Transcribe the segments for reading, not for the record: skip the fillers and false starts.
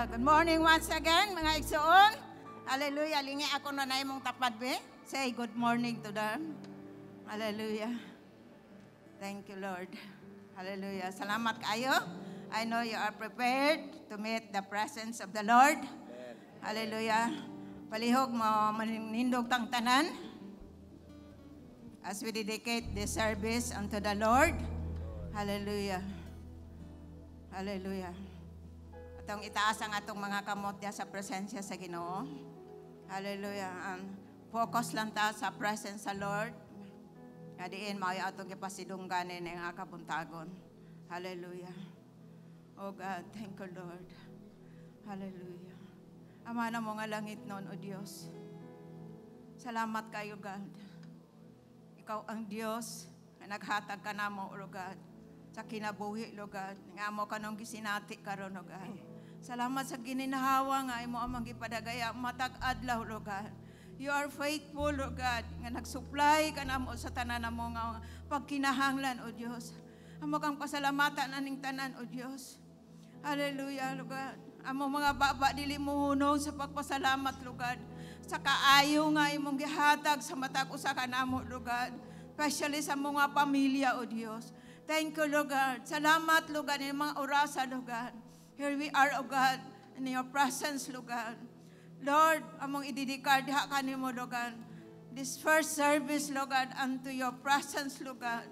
Hallelujah. Good morning once again, mga igsoon. Hallelujah. Lingi ako na na imong tapad, be. Say good morning to them. Hallelujah. Thank you, Lord. Hallelujah. Salamat kayo. I know you are prepared to meet the presence of the Lord. Hallelujah. Palihog mo manindog tang tanan as we dedicate this service unto the Lord. Hallelujah. Hallelujah. Atong itaas ang atong mga kamot diya sa presensya sa Ginoo. Hallelujah. Ang focus lang ta sa presence sa Lord. Nga diin mao atong gipasidunggan ning nga kabuntagon. Hallelujah. Oh God, thank you, Lord. Hallelujah. Ama na mo nga langitnon, O Dios. Salamat kayo, God. Ikaw ang Dios nga naghatag ka namo, O God, sa kinabuhi, Lord God. Nga amo kanang gisinati karon, O God. Salamat sa gininhawa nga imo amang gipadagaya matag adlaw, Lord God. You are faithful, Lord God, nga nagsupply ka namo sa tanan namo nga pagkinahanglan, O Dios. Amo kang pasalamatan aning tanan, O Dios. Hallelujah, Lord God. Amo mga baba dili mo hunong sa pagpasalamat, Lord God. Sa kaayo nga imong gihatag sa matag usa ka namo, Lord God. Especially sa mga pamilya, O Dios. Thank you, Lord God. Salamat, Lord God, in mga orasa, Lord God. Here we are, O God, in your presence, Lord God. Lord, among idedikar diha kanimo, Lord God. This first service, Lord God, unto your presence, Lord God.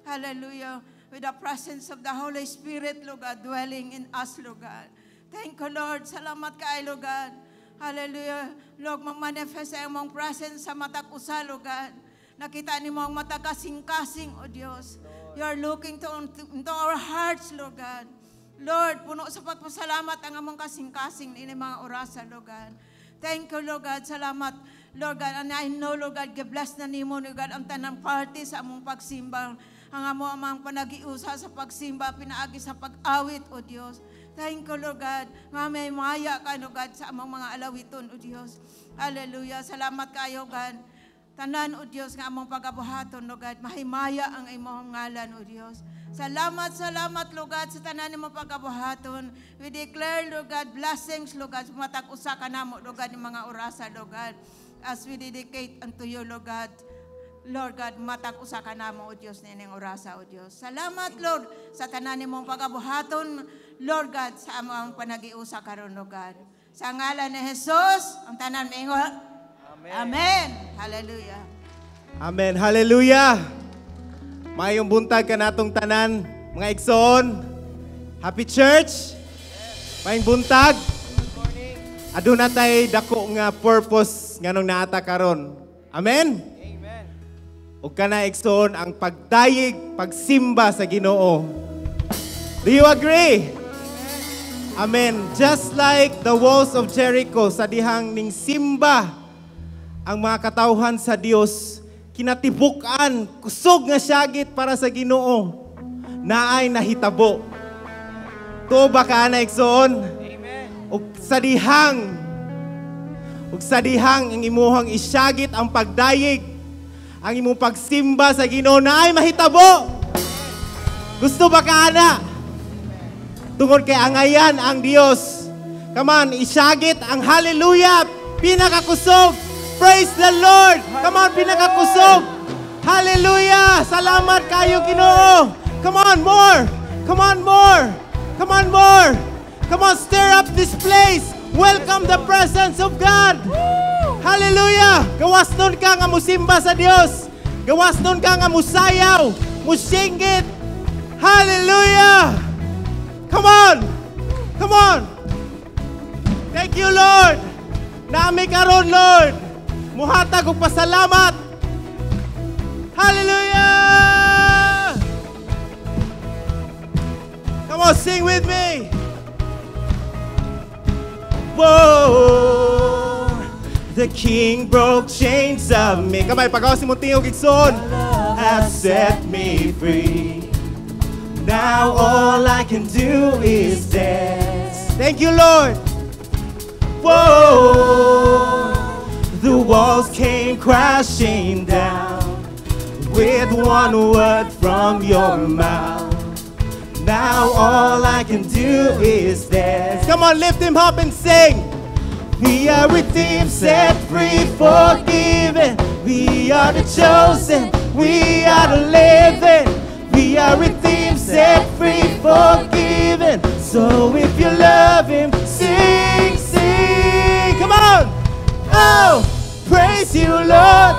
Hallelujah. With the presence of the Holy Spirit, Lord God, dwelling in us, Lord God. Thank you, Lord. Salamat kay Lord God. Hallelujah. Lord, mag-manifest ang imong presence sa matag usa, Lord God. Nakita nimo ang matag kasing-kasing, O Dios. You are looking into our hearts, Lord God. Lord, puno sa pagpasalamat ang among kasing-kasing ini mga orasa, Lord God. Thank you, Lord God. Salamat, Lord God. And I know, Lord God, bless na nimo, Lord God, ang tanang party sa among pagsimba. Ang amo amang panagiusa sa pagsimba, pinaagi sa pag-awit, O Dios. Thank you, Lord God. Nga may maya ka, Lord God, sa among mga alawiton, O Dios. Hallelujah. Salamat kayo, God. Tanan, O Dios, nga among pagabuhaton, Lord God. Mahimaya ang imong ngalan, O Dios. Salamat, salamat, Lord God, sa tanan nimo pagabuhaton. We declare, Lord God, blessings, Lord God, matag usa ka namo, Lord God, yung mga orasa, Lord God, as we dedicate unto you, Lord God. Lord God, matag usa ka namo, O Dios, nining orasa, O Dios. Salamat, Lord, sa tanan nimong pagabuhaton, Lord God, sa among panagiusa karon, Lord God. Sa ngalan ni Jesus, ang tanan maingon. Amen. Amen. Hallelujah. Amen. Hallelujah. Maayong buntag kanatong tanan, mga igsoon. Happy Church. Maayong buntag. Aduna tay dako nga purpose nganong naata karon. Amen. Amen. Ug kana, igsoon, ang pagdayeg, pagsimba sa Ginoo. Do you agree? Amen. Just like the walls of Jericho, sa dihang ning simba ang mga katawhan sa Dios, kinatibuk-an, kusog nga syagit para sa Ginoo, naay nahitabo. Tuo ba ka ana, igsoon? Amen. Ug sa dihang ang imuhang isyagit ang pagdayeg, ang imong pagsimba sa Ginoo, naay mahitabo. Gusto ba ka ana? Tungod kay angayan ang Dios. Come on, isyagit ang hallelujah, pinakakusog. Praise the Lord. Come on, pinakakusog. Hallelujah! Salamat kayo, Ginoo. Come on, more. Come on, more. Come on, more. Come on, stir up this place. Welcome the presence of God. Hallelujah! Gawas nun ka nga musimba sa Dios. Gawas nun ka nga musayaw, musinggit. Hallelujah! Come on! Come on! Thank you, Lord! Nami karon, Lord! Muhatag og pasalamat! Hallelujah! Come on, sing with me! Whoa! The King broke chains of me. Kamay, pagawas mo tingog, igsoon. Has set me free. Now all I can do is dance. Thank you, Lord. Whoa! The walls came crashing down with one word from your mouth. Now all I can do is dance. Come on, lift him up and sing. We are redeemed, set free, forgiven. We are the chosen, we are the living. We are redeemed, set free, forgiven. So if you love him, sing, sing. Come on. Oh, praise you, Lord.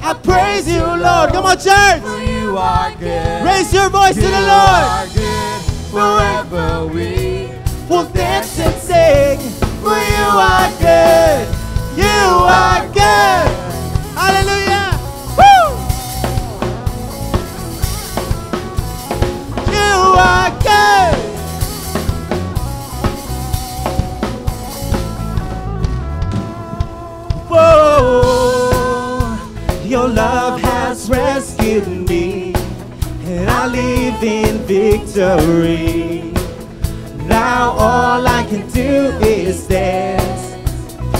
I praise you, Lord. Come on, church. For you are good. Raise your voice to You the Lord. are good. Forever we will dance and sing. For you are good. You are good. Hallelujah. Woo! You are good. Whoa, your love has rescued me, and I live in victory. Now all I can do is dance.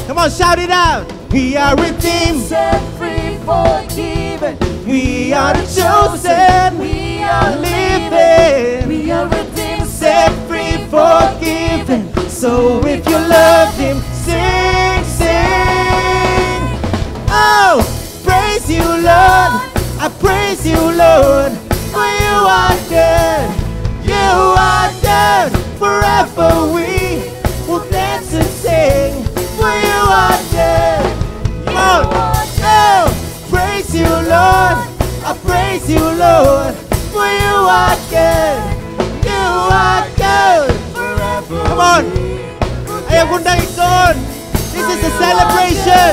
Come on, shout it out. We are redeemed, set free, forgiven. We are the chosen. We are living. We are redeemed, set free, forgiven. So if you love him, sing, sing. Oh, praise you, Lord. I praise you, Lord. For you are good. You are good. Forever we will dance and sing. For you are good. Come on. Oh, praise you, Lord. I praise you, Lord. For you are good. You are good. Forever. Come on. Ayaw kundang igsoon. This is a celebration.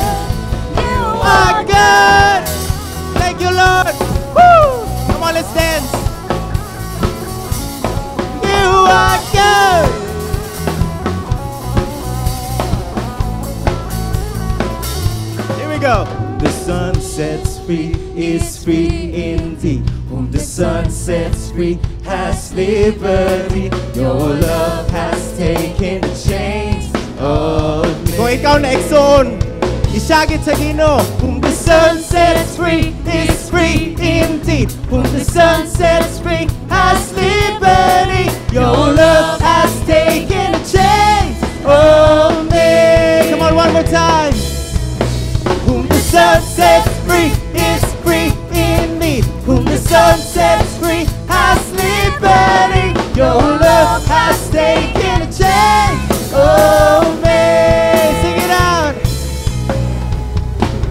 You Are good. Thank you, Lord. Woo! Come on, let's dance. You are good. Here we go. The Son sets free is free indeed. Whom the Son sets free has liberty. Your love has taken the chains of me. Kung ikaw na igsoon, isagit sa Ginoo. Whom the Son sets free is free indeed. Whom the Son sets free has liberty. Your love has taken the chains of me. Come on, one more time. Whom the Son sets free is free indeed. Whom the Son sets free has liberty. Your love has taken a chains of me. Sing it out.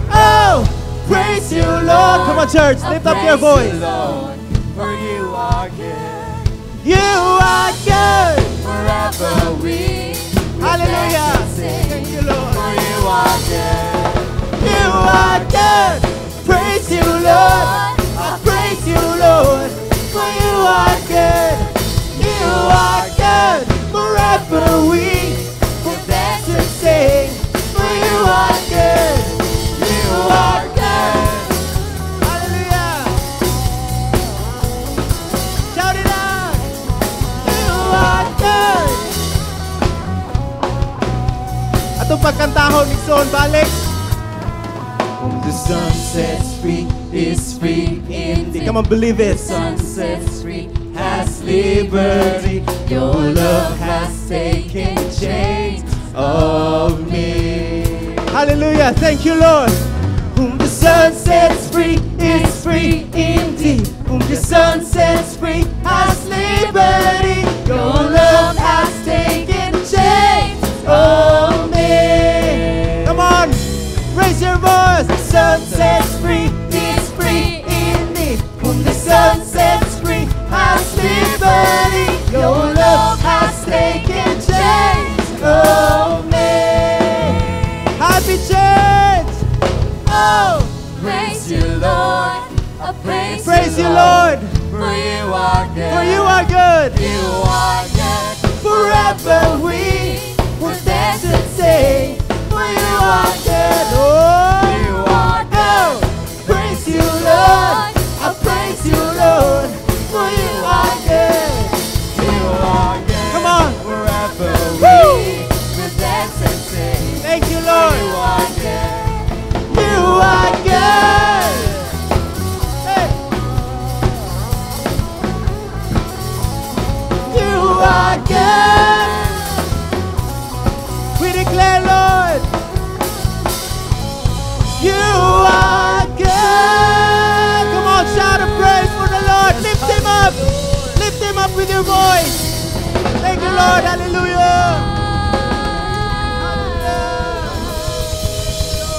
Oh, praise you, Lord. Come on, church, lift up your voice. You, Lord, for you are good. You are good. Forever we will Hallelujah. dance and sing. Thank you, Lord. For you are good. You are good. Praise you, Lord. I praise you, Lord. For you are good. You are good. Forever we will dance and sing. For you are good. You are good. Hallelujah. Shout it out. You are good. Atong pagkantahon, igsoon, balik. Whom the Son sets free is free indeed. Come on, believe it. Son sets free has liberty. Your love has taken the chains of me. Hallelujah. Thank you, Lord. Whom the Son sets free is free indeed. Whom the Son sets free has liberty. Your love has taken the chains of me. Come on, raise your voice. The Son sets free is free indeed. Whom the Son sets free has liberty. Your love has taken chains of me. Happy church! Oh, Praise you, Lord. I praise, praise you, Lord, For you are good. for you are good. You are good. Forever we will dance and sing. For you are good. Oh, You are oh, praise you, Lord. I praise you, Lord. For you are good. You are good. Come on. Forever Woo! we will dance and sing. Thank you, Lord. You are good. You are good. Hey. up. Lift Him up with your voice. Thank you, Lord. Hallelujah.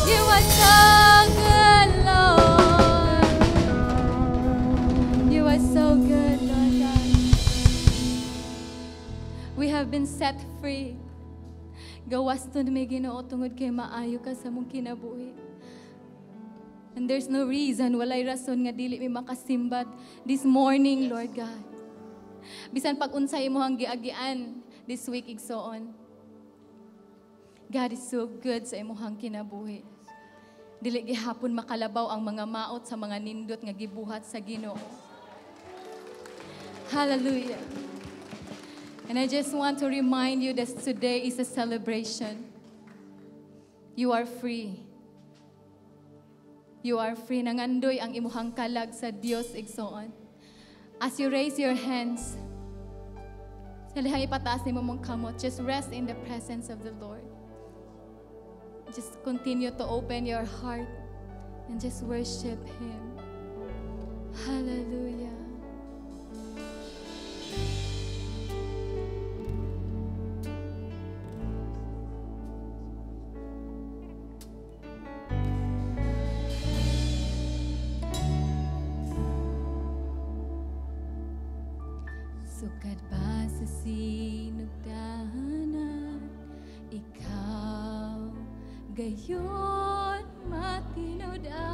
You are so good, Lord. You are so good, Lord God. We have been set free. Gawas to mi, Ginoo, tungod kay maayo ka sa among kinabuhi. And there's no reason, walay rason nga dili mi makasimba this morning, Lord God. Bisan pag unsay imong giagian this week, igsoon. God is so good sa imong kinabuhi. Dili gihapon makalabaw ang mga maot sa mga nindot nga gibuhat sa Ginoo. Hallelujah. And I just want to remind you that today is a celebration. You are free. You are free. Nangandoy ang imuhang kalag sa Dios, igsoon. As you raise your hands, sa lihang ipataas nimo mong kamot, just rest in the presence of the Lord. Just continue to open your heart and just worship Him. Hallelujah. Sukad pa sa sinugdanan, ikaw gayon matinud-ano.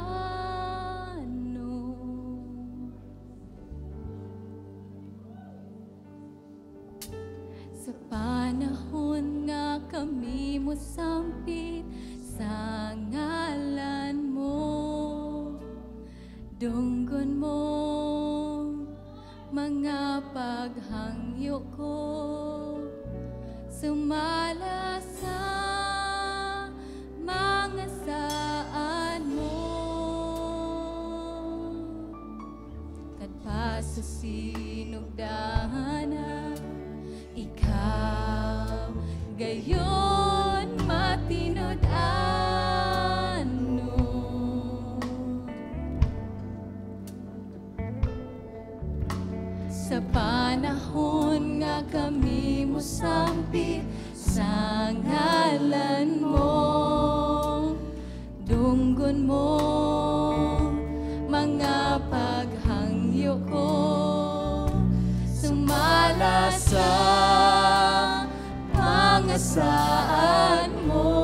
Sa panahon nga kami mosampit sa ngalan mo, dunggon mo mga paghangyo ko, sumala sa mga saan mo. Kadpa sa sinugdanan, ikaw gayon matinud-ano. Sa panahon nga kami mosampit sa ngalan mo, dunggon mo mga paghangyo ko, sumala sa mga saan mo.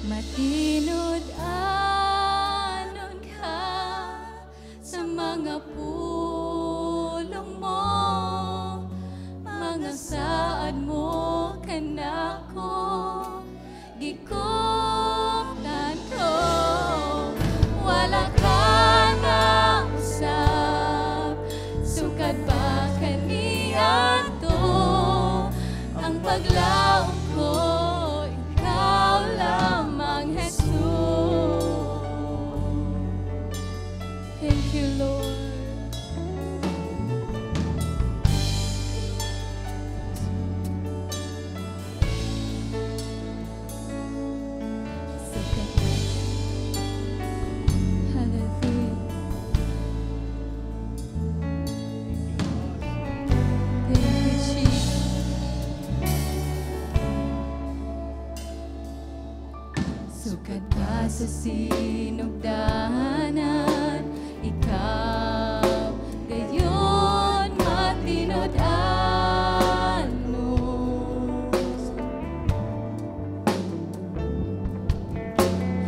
Matinud-anon ka sa mga pulong mo, mga saad mo kanako, gikuptan ko. Wala ka na usab, sukad pa kaniadto, ang paglaom ko, ikaw lamang, Jesus. Thank you, Lord. Hallelujah. Thank you, Jesus. Sukad pa sa sinugdanan, ikaw gayon matinud-ano.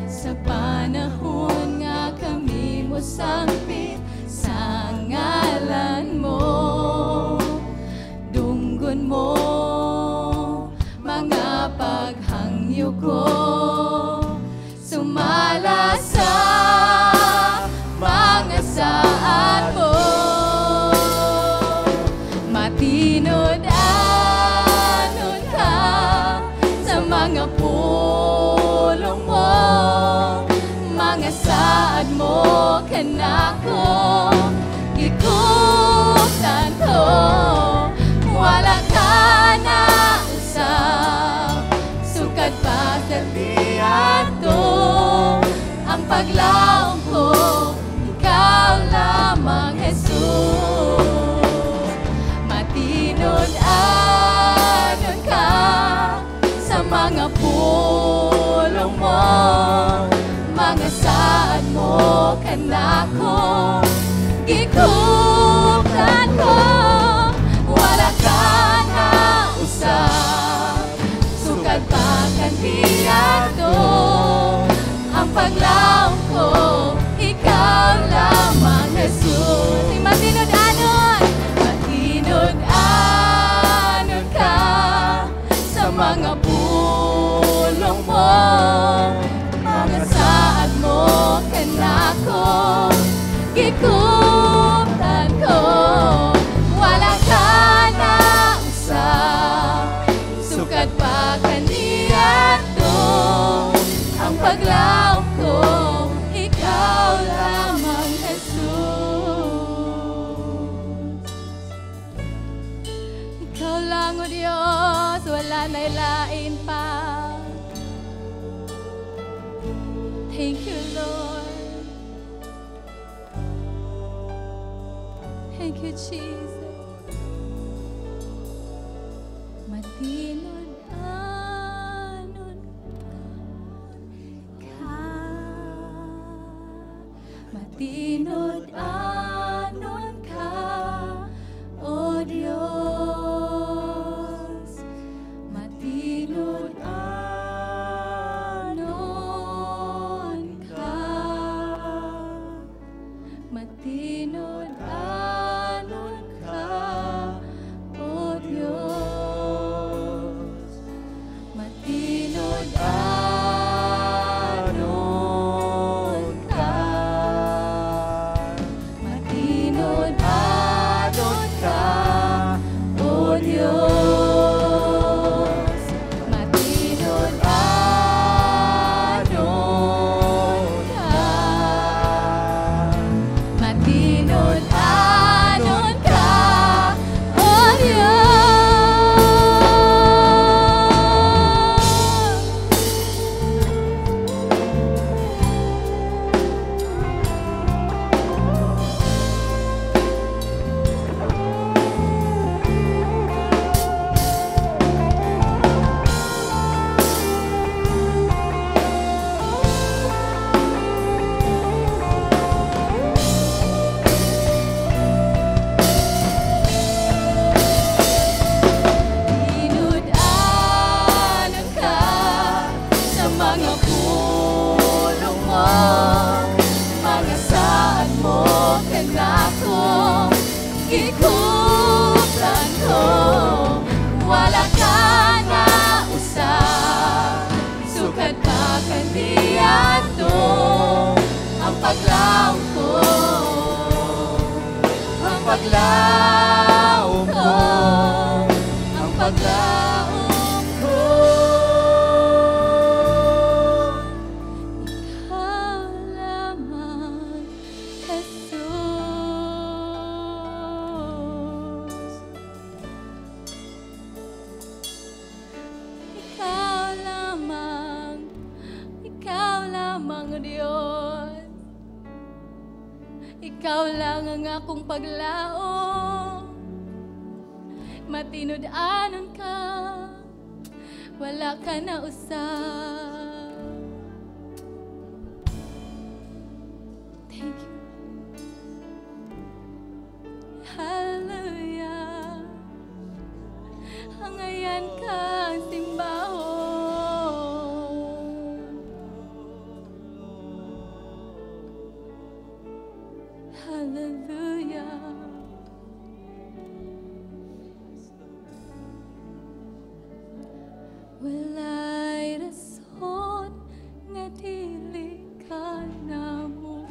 Sa panahon nga kami mosampit sa ngalan mo, dunggon mo mga paghangyo ko, sumala sa mga saad mo. Matinud-anon ka sa mga pulong mo, mga saad mo kanako, gikuptan ko. Wala ka na usab, sukad pa sa diadto, ang kanako, gikuptan ko. Wala ka na usab, sukad pa kaniadto. Ang paglaom ko, ikaw lamang, Jesus. Matinud-anon, matinud-anon ka sa mga pulong mo, mga saad mo kanako, gikuptan ko. Wala ka na usab, sukad pa kaniadto. Ang paglaom ko, ikaw lamang, Jesus. Ikaw lang, O Diyos, wala na'y lain pa. Thank you, Lord. Thank you, Jesus. Matinud-anon ka, matinud-anon ka, O Diyos. Matinud-anon ka, matinud-anon ka, O Diyos. Matinud-anon ka, matinud-anon ka, O Diyos. Matinud-anon ka, matinud-anon ka, O Diyos. Tinud-anon ka sa mga pulong mo, mga saad mo kanako, gikuptan ko. Wala ka na usab, sukad pa kaniadto. Ang paglaom ko, ang paglaom ko, ang paglaom ko. Ikaw lamang, Jesus. Ikaw lamang, O Diyos. Ikaw lang ang akong paglaom. Matinud-anon ka, wala ka na usab. Thank you. Hallelujah. Hangayan ka simbahon. Hallelujah. Walay rason nga dili ka namo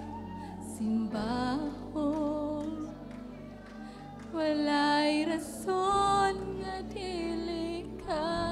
simbahon. Walay rason nga dili ka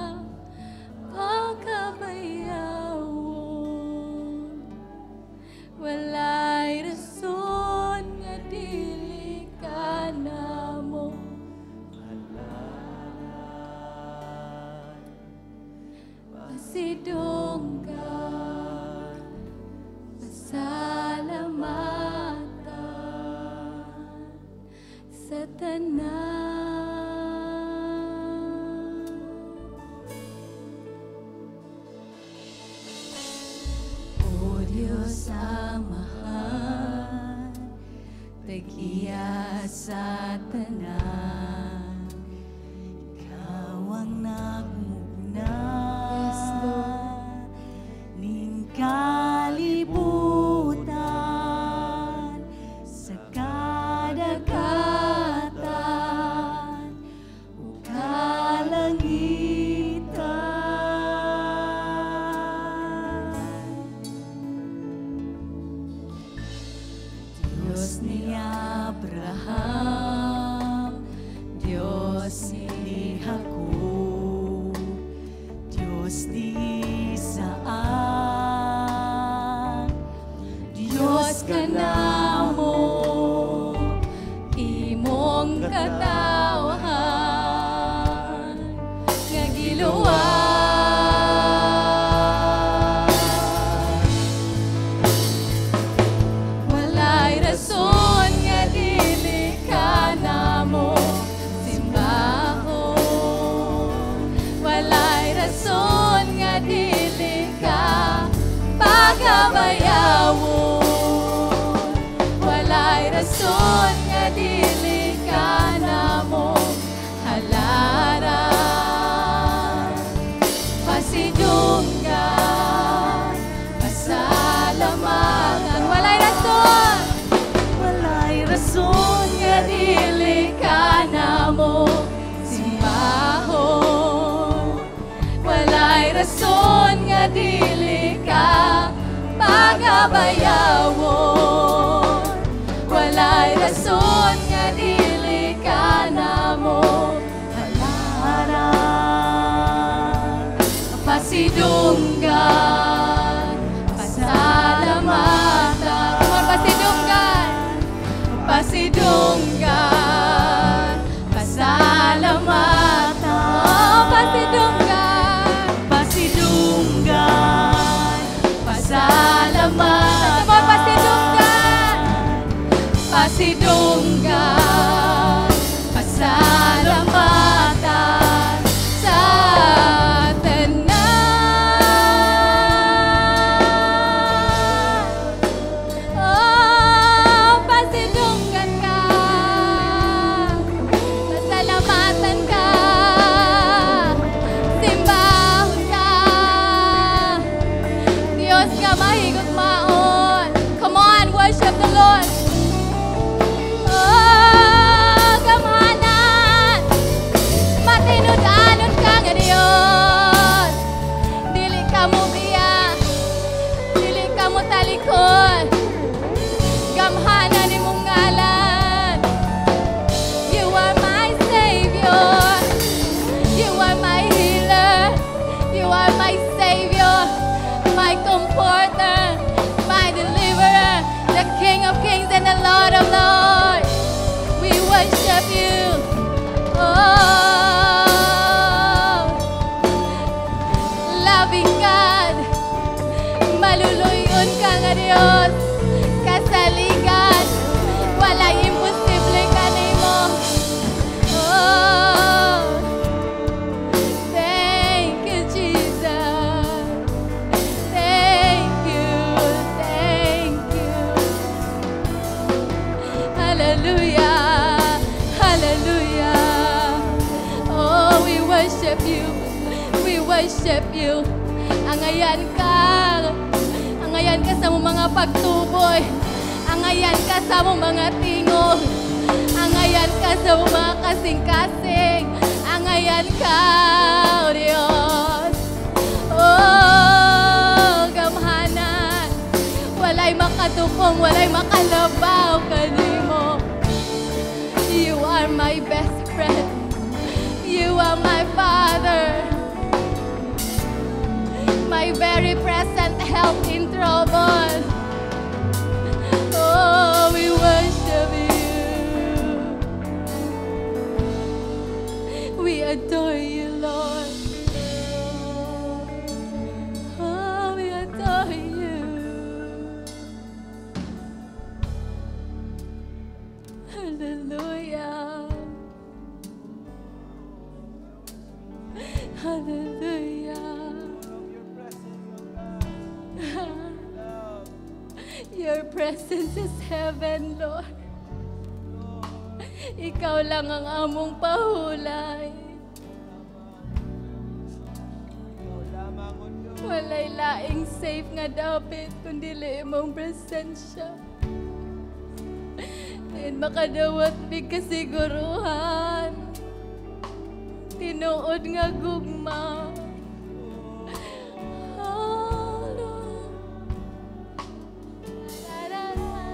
pagabayawon. Walay rason nga dili ka namo halaran. Pasidunggan, pasalamatan. Walay rason, walay rason nga dili ka namo simbahon. Walay rason nga dili ka pagabayawon. Walay rason nga dili ka namo halaran. Pasidunggan, pasalamatan. Come on, pasidunggan, pasidunggan, pasalamatan. Oh, pasidunggan, Pasidunggan, pasalamatan. Come on, pasidunggan, pasidunggan, pasalamatan sa tanan. Oh, pasidunggan ka, pasalamatan ka, simbahon ka. Diyos nga mahigugmaon. Come on, worship the Lord. Oh, gamhanan, matinud-anon ka nga Diyos. Dili ka mo biya, dili ka mo talikod. Gamhanan imong ngalan. You are my Savior. You are my healer. You are my Savior, my comforter, my deliverer, the King of Kings and the Lord of Lords. We worship you. Oh, loving God, maluluyon ka nga Diyos, kasaligan, walay imposible kanimo. Oh, thank you, Jesus. Thank you, thank you. Hallelujah, hallelujah. Oh, we worship you. We worship you. Angayan ka. Angayan ka sa among mga pagtuboy. Angayan ka sa among mga tingog. Angayan ka sa among mga kasing-kasing. Angayan ka, O Diyos. Oh, gamhanan. Walay makatupong, walay makalabaw kanimo. You are my best friend. You are my father. My very present help in trouble. Oh, we worship you. We adore you, Lord. Oh, we adore you. Hallelujah. Hallelujah. Your presence is heaven, Lord. Ikaw lang ang among pahulay. Walay laing safe nga dapit kundi imong presensya. And makadawat mi kasiguruhan. Tinuod nga gugma. Oh, Lord. La, la, la.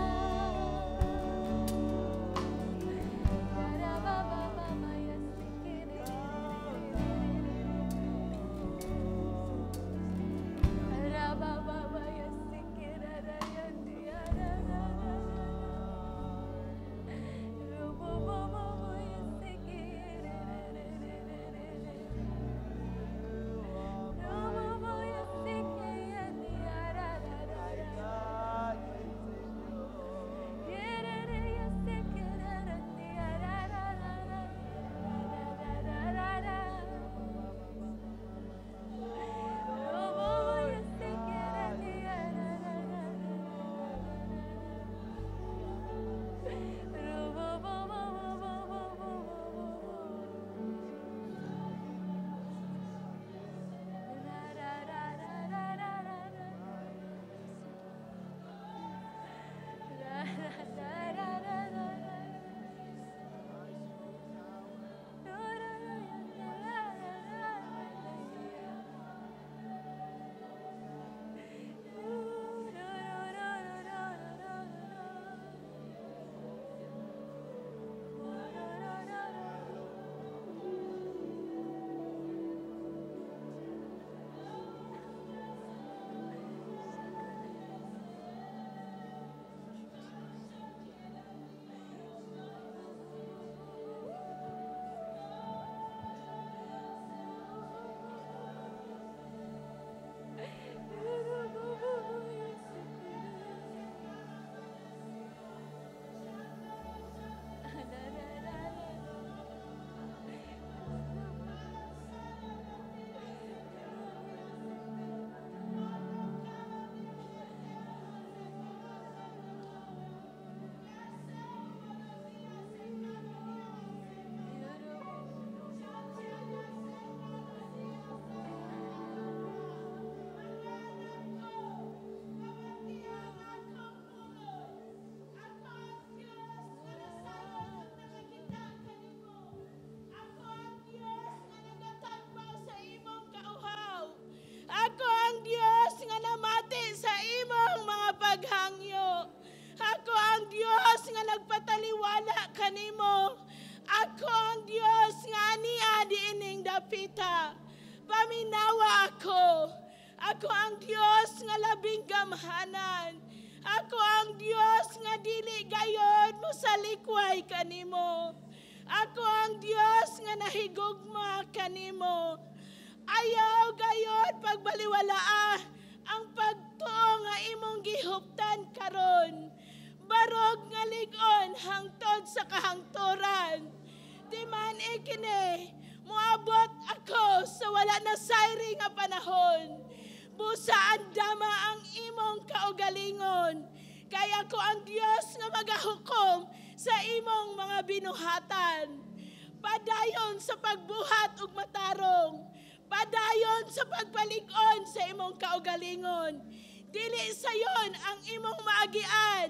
propeta, paminawa ako. Ako ang Dios nga labing gamhanan. Ako ang Dios nga dili gayon mo salikway kanimo. Ako ang Dios nga nahigugma kanimo. Ayaw gayon pagbaliwalaa ang pagtuo nga imong gihuptan karon. Barog nga lig-on hangtod sa kahangturan. Di man ikini, moabot ako sa wala na sayri nga panahon. Busa andama ang imong kaugalingon. Kay ako ang Dios nga magahukom sa imong mga binuhatan. Padayon sa pagbuhat ug matarong. Padayon sa pagpalig-on sa imong kaugalingon. Dili sayon ang imong maagian.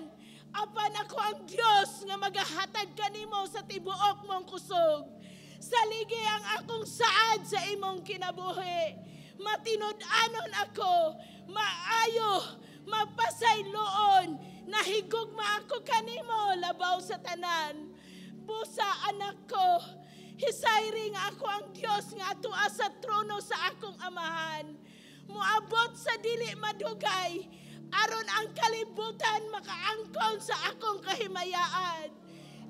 Apan ako ang Dios nga magahatag kanimo sa tibuok mong kusog. Saligi ang akong saad sa imong kinabuhi. Matinud-anon ako, maayo, mapasayloon, nahigugma ako kanimo labaw sa tanan. Busa anak ko, hisayri nga ako ang Dios nga atua sa trono sa akong amahan. Moabot sa dili madugay, aron ang kalibutan makaangkon sa akong kahimayaan.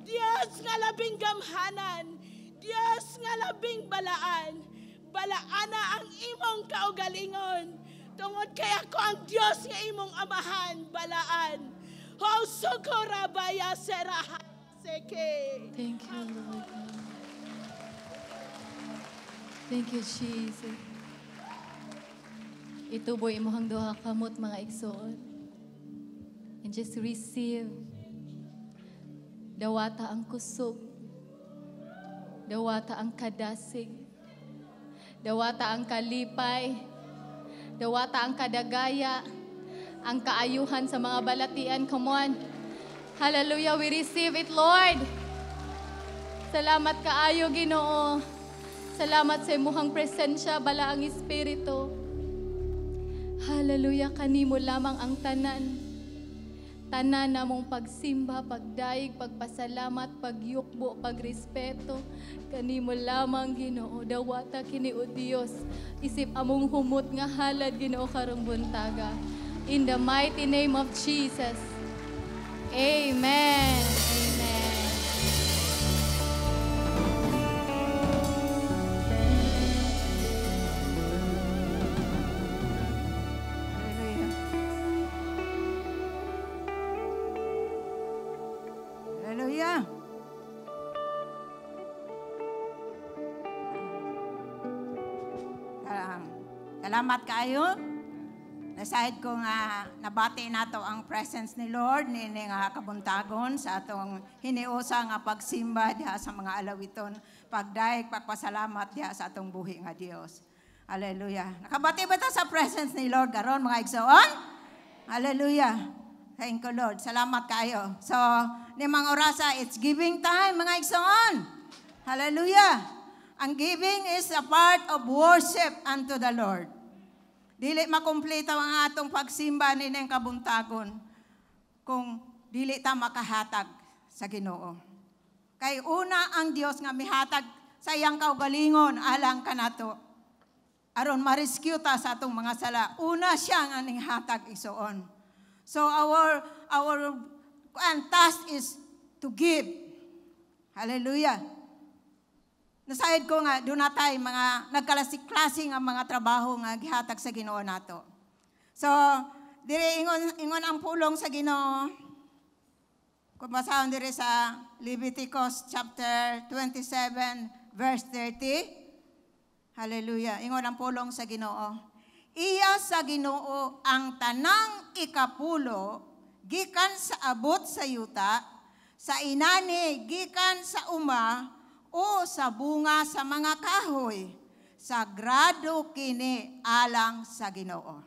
Dios nga labing gamhanan, Dios nga labing balaan, balaana ang imong kaugalingon. Tungod kay ako ang Dios nga imong amahan, balaan. Ho sokorabaya seraha seke. Thank you, Lord God. Thank you, Jesus. Ituboy imong duha kamot, mga igsoon. And just receive. Dawata ang kusog. Dawata ang kadasig. Dawata ang kalipay. Dawata ang kadagaya. Ang kaayuhan sa mga balatian. Come on. Hallelujah, we receive it, Lord. Salamat kaayo, Ginoo. Salamat sa imuhang presensya, balaang Espiritu. Hallelujah, kanimo lamang ang tanan. Tanan namong pagsimba, pagdayeg, pagpasalamat, pagyukbo, pagrespeto. Kanimo lamang, Ginoo. Dawata kini o Dios. Isip among humot nga halad, Ginoo, karong buntaga. In the mighty name of Jesus. Amen. Amen. Hallelujah. Hallelujah. Salamat kaayo. Nasahid ko nga nabati nato ang presence ni Lord niini nga kabuntagon sa atong hiniusa nga pagsimba diha sa mga alawiton, pagdayeg, pagpasalamat diha sa atong buhi nga Dios. Hallelujah. Nakabati ba ta sa presence ni Lord karon, mga igsoon? Hallelujah. Thank you, Lord. Salamat kaayo. So, ni mga orasa, it's giving time, mga igsoon. Hallelujah. Ang giving is a part of worship unto the Lord. Dili makumplito ang atong pagsimba nining kabuntagon kung dili ta makahatag sa Ginoo. Kay una ang Dios nga mihatag sa iyang kaugalingon alang kanato. Aron ma-rescue ta sa atong mga sala. Una siya ang aning hatag, igsoon. So our task is to give. Hallelujah. Nasayod ko nga doon natay mga nagkalasi-klase nga mga trabaho nga gihatag sa Ginoo nato. So diri ingon ang pulong sa Ginoo. Kung basahon diri sa Leviticus chapter 27 verse 30. Hallelujah. Ingon ang pulong sa Ginoo. Iya sa Ginoo ang tanang ikapulo gikan sa abot sa yuta, sa inani gikan sa uma o sa bunga sa mga kahoy. Sagrado kini alang sa Ginoo.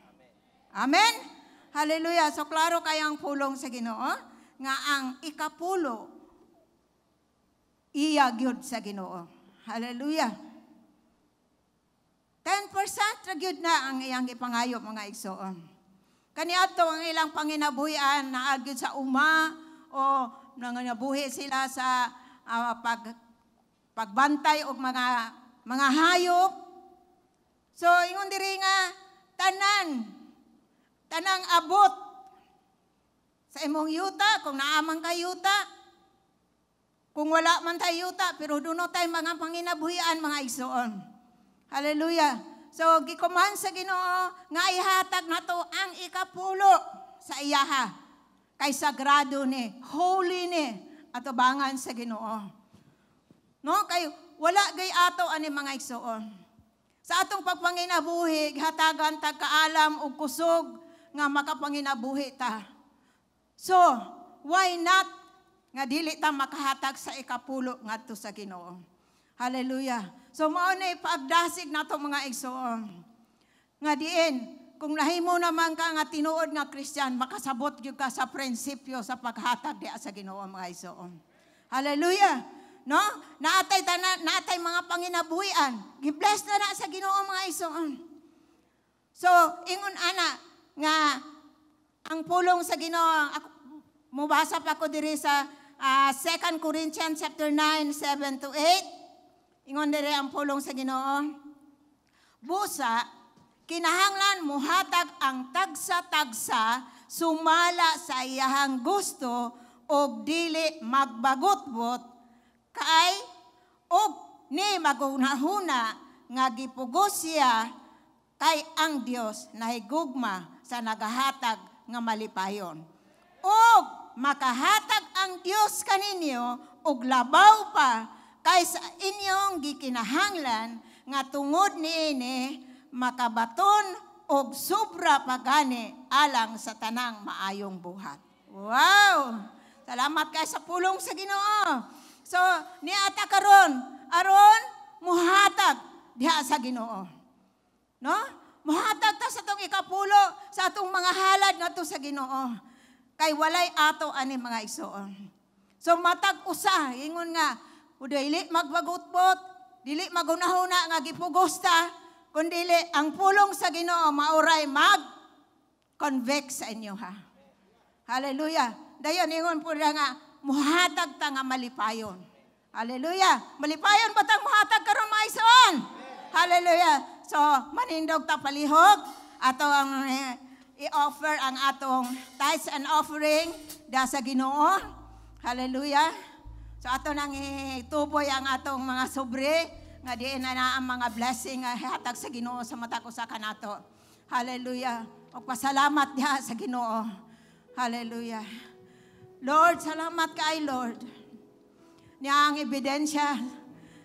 Amen. Hallelujah. So klaro kayang pulong sa Ginoo nga ang ikapulo iya gyud sa Ginoo. Hallelujah. 10% ra gyud na ang iyang gipangayo, mga igsoon. Kaniadto ang ilang panginabuhian naa gyud sa uma o nanginabuhi sila sa pagbantay og mga mga hayop. So ingon diri nga tanang abot sa imong yuta, kung naaman ka yuta, kung wala man tayo yuta, pero duno tayo mga panginabuhian, mga igsoon. Hallelujah. So gikuman sa Ginoo nga ihatag nato ang ikapulo sa iyaha. Kay sagrado ni, holy ni atubangan sa Ginoo. No, kay wala gay ato ani mga igsoon. Sa atong pagpanginabuhi, hatagan ta kaalam ug kusog nga makapanginabuhi ta. So, why not nga dili ta makahatag sa ikapulo ngadto sa Ginoo? Hallelujah. So mao na ipagdasig nato mga igsoon. Nga diin, kung nahimo naman ka nga tinuod nga Kristiyan, makasabot gyud ka sa prinsipyo sa paghatag diha sa Ginoo, mga igsoon. Hallelujah. No? Naatay tanan, naatay mga panginabuhian. Gi-bless na na sa Ginoo, mga igsoon. So, ingon ana nga ang pulong sa Ginoo, ako, mubasa pa ko diri sa 2 Corinthians chapter 9, 7 to 8. Ingon diri ang pulong sa Ginoo. Busa, kinahanglan muhatag ang tagsa-tagsa sumala sa iyahang gusto og dili magbagutbot kay og ni magunahuna nga gipugos siya, kay ang Dios nahigugma sa nagahatag nga malipayon. Og makahatag ang Dios kaninyo og labaw pa kaysa inyong gikinahanglan, nga tungod niini makabaton og sobra pagani alang sa tanang maayong buhat. Wow! Salamat kay sa pulong sa Ginoo. So, niata karon aron muhatag diha sa Ginoo. No? Muhatag ta sa atong ikapulo, sa atong mga halad ngadto sa Ginoo. Kay walay ato ani mga igsoon. So matag usa ingon nga dili magbagutbot, dili magunahuna nga gipugos ta, kundili ang pulong sa Ginoo mauray mag convict sa inyo ha. Hallelujah. Dayon ingon po nga muhatag ta nga malipayon. Hallelujah. Malipayon ba tang muhatag karon mga igsoon? Hallelujah. So manindog ta palihog ato ang i-offer ang atong tithes and offering da sa Ginoo. Hallelujah. So ato nang ituboy ang atong mga sobre nga diin na ang mga blessing nga hatag sa Ginoo sa matag usa kanato. Hallelujah. Og pasalamat diha sa Ginoo. Hallelujah. Lord, salamat kay Lord. Niya ang ebidensya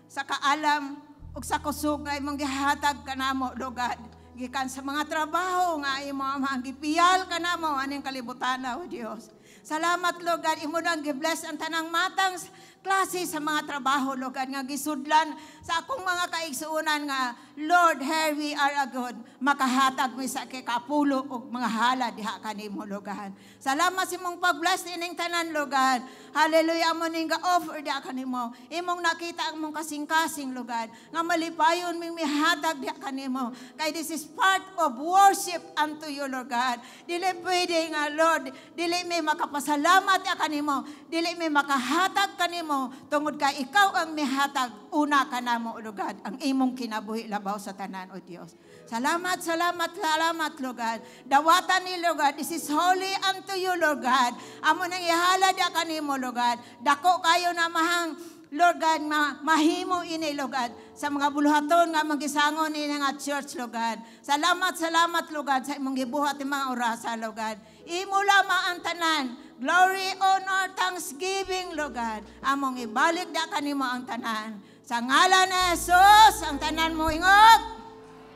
sa kaalam ug sa kusog nga imong gihatag kanamo, Lord God. Gikan sa mga trabaho nga imo ang gipiyal kanamo aning kalibutan, O Dios. Salamat, Lord God, imo nang gi-bless ang tanang matang klase sa mga trabaho, Lord God, nga gisudlan sa akong mga kaigsuonan nga, Lord, here we are a good, makahatag mi sa kapulo og mga halad diha kanimo, Lord God. Salamat sa imong pag-bless ining tanan, Lord God. Hallelujah, amo ning ga-offer diha kanimo. Imong nakita ang mong kasing-kasing, Lord God, nga malipayon ming mihatag diha kanimo. Kay this is part of worship unto you, Lord God. Dili pwede nga, Lord, dili mi makapasalamat diha kanimo, dili mi makahatag kanimo, tungod kay ikaw ang mihatag una kanamo, Lord God, ang imong kinabuhi labaw sa tanan, O Dios. Salamat, salamat, salamat, Lord God. Dawatan ni Lord God, this is holy unto you, Lord God. Amo nang ihalad kanimo, Lord God. Dako kayo na mahang, Lord God, mahimo ini, Lord God, sa mga buluhaton nga magisangon ini nga church, Lord God. Salamat, salamat, Lord God, sa imong gibuhat ang mga orasa, Lord God. Imo lamang ang tanan. Glory, honor, thanksgiving, Lord God. Among ibalik da kanimo ang tanan. Sa ngalan ni Jesus, ang tanan mo ingog.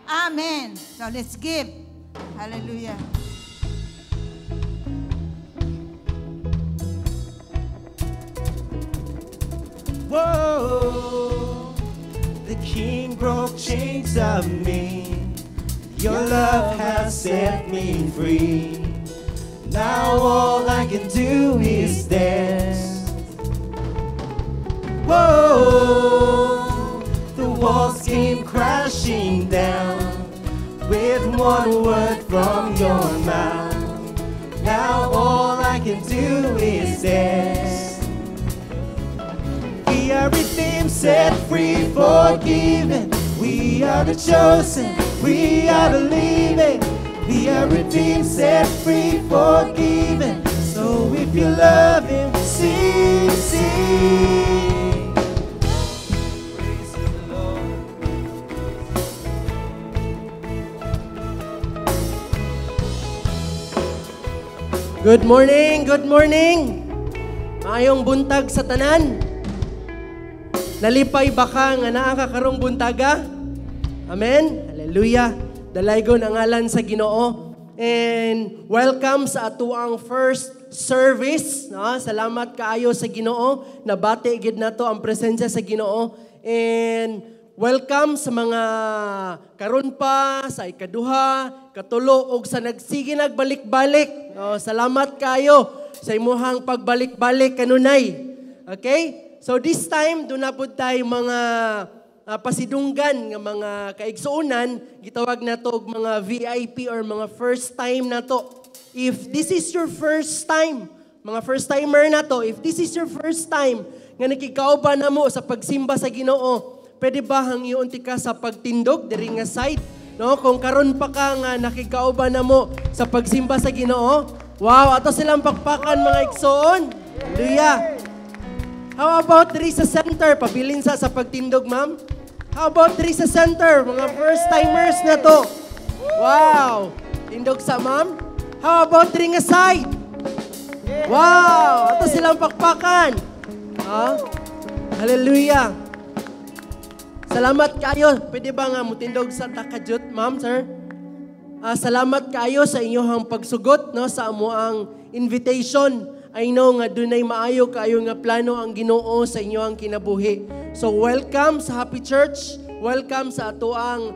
Amen. So let's give. Hallelujah. Whoa, the King broke chains of me. Your love has set me free. Now all I can do is dance. Whoa, the walls came crashing down with one word from your mouth. Now all I can do is dance. We are redeemed, set free, forgiven. are the chosen, we are the living, we are redeemed, set free, forgiven. So if you love Him, sing, sing. Praise the Lord. Good morning, good morning. Maayong buntag sa tanan. Nalipay ba ka nga naa ka karong buntaga? Amen. Hallelujah. Dalaygon ang ngalan sa Ginoo. And welcome sa atuang first service, no? Salamat kaayo sa Ginoo. Nabati gid nato ang presensya sa Ginoo. And welcome sa mga karon pa, sa ikaduha, katulo og sa nagsige nagbalik-balik. No, salamat kaayo sa imuhang pagbalik-balik kanunay. Okay? So this time doon na pud tay mga pasidunggan nga mga kaigsuonan, gitawag nato og mga VIP or mga first time nato. If this is your first time, mga first timer nato, if this is your first time nga nakikauban na mo sa pagsimba sa Ginoo, pwede ba hangyoon ka sa pagtindog diri nga side? No, kung karon pa ka nga nakikauban na mo sa pagsimba sa Ginoo, wow, ato silang pakpakan mga igsoon. Hallelujah. How about diri sa center? Pabilin sa pagtindog, ma'am. How about diri sa center? Mga first timers na to. Wow. Tindog sa, ma'am. How about diri nga side? Wow. Ato silang pakpakan. Ha? Hallelujah. Salamat kayo. Pwede ba nga mutindog sa takajut, ma'am, sir? Salamat kayo sa inyong pagsugot, no, sa amuang invitation. I know nga dunay maayo kaayo nga plano ang Ginoo sa inyong kinabuhi. So welcome sa Happy Church. Welcome sa atoang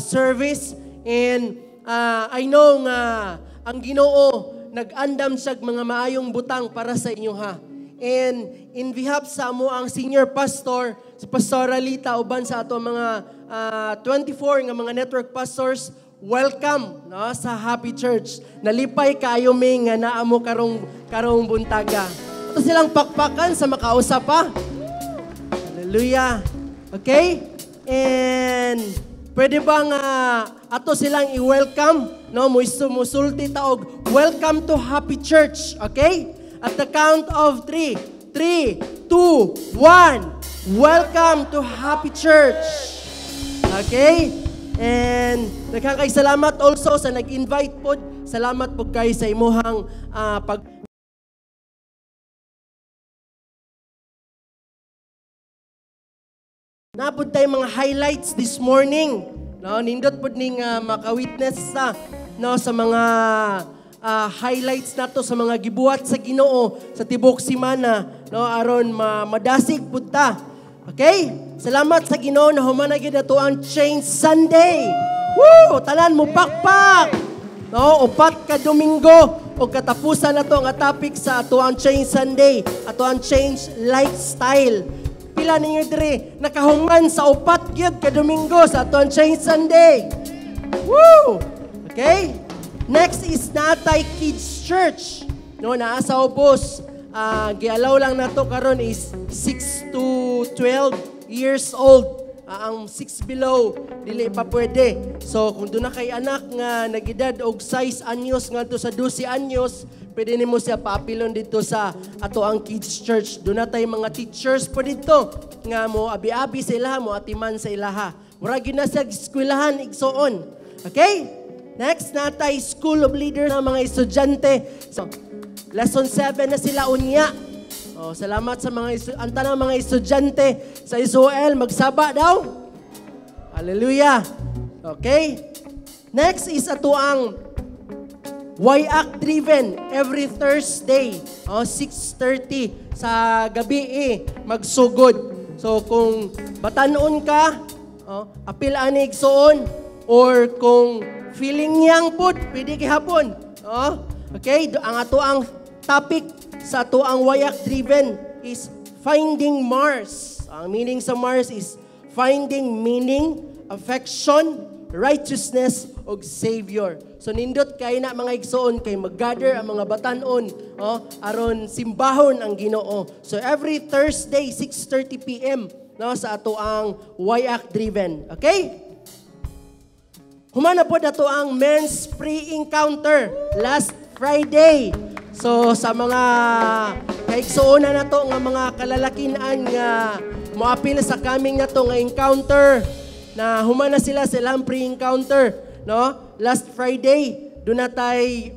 service. And I know nga ang Ginoo nag-andam siya mga maayong butang para sa inyo ha. And in behalf sa amo ang senior pastor, si Pastor Alita, uban sa ato mga 24 nga mga network pastors, welcome, no, sa Happy Church. Nalipay kaayo mi nga naamo karong buntaga. Ato silang pakpakan sa makausap pa. Hallelujah. Okay? And pwede ba nga ato silang i-welcome, no? Musulti ta og welcome to Happy Church, okay? At the count of 3. 3, 2, 1. Welcome to Happy Church. Okay? And daghang kay salamat also sa nag-invite pod. Salamat pod kay sa imuhang pag Napod tayo mga highlights this morning. No, nindot pod ning maka-witness sa, no, sa mga highlights nato sa mga gibuhat sa Ginoo sa tibok simana, no, aron madasig pud ta. Okay? Salamat sa Ginoo na human na gyud ato ang Change Sunday. Woo! Tanan mo pakpak. No, upat ka Domingo o katapusan nato ang topic sa ato ang Change Sunday, ato ang Change Lifestyle. Pila ninyo diri nakahuman sa upat gyud ka Domingo sa ato ang Change Sunday. Woo! Okay? Next is Natay Kids Church. No, naa sa ubos. Gialaw lang nato karon is 6 to 12 years old. Ang 6 below dili pa pwede. So kung doon na kay anak nga nagedad og 6 anyos ngadto sa 12 anyos, pwede nimo siya paapilon dito sa ato ang Kids Church. Doon na tay mga teachers po dito nga mo abi-abi sa ilaha, mo atiman sa ilaha. Mura gyud na sa eskwelahan igsoon. Okay? Next, natay School of Leaders ng mga estudyante. So, lesson 7 na sila unya. Oh, salamat sa mga ang tanang mga estudyante sa Israel, magsaba daw. Hallelujah. Okay? Next is ato ang YAC Driven every Thursday, oh, 6:30 sa gabi magsugod. So kung batanon ka, oh, apil ani igsoon, or kung feeling yang pud, pwede gihapon. Oh, okay, ang ato ang topic sa ato ang YAC Driven is finding Mars. Ang meaning sa Mars is finding meaning, affection, righteousness, ug Savior. So nindot kay na mga igsoon kay mag-gather ang mga batan-on, oh, aron simbahon ang Ginoo. So every Thursday 6:30 PM, no, sa ato ang YAC Driven. Okay? Humana po na to ang men's pre-encounter last Friday. So sa mga kaigsuonan na to nga mga kalalakinan nga moapil sa coming na to nga encounter, na humana sila sa ilang pre-encounter, no? Last Friday, doon na tay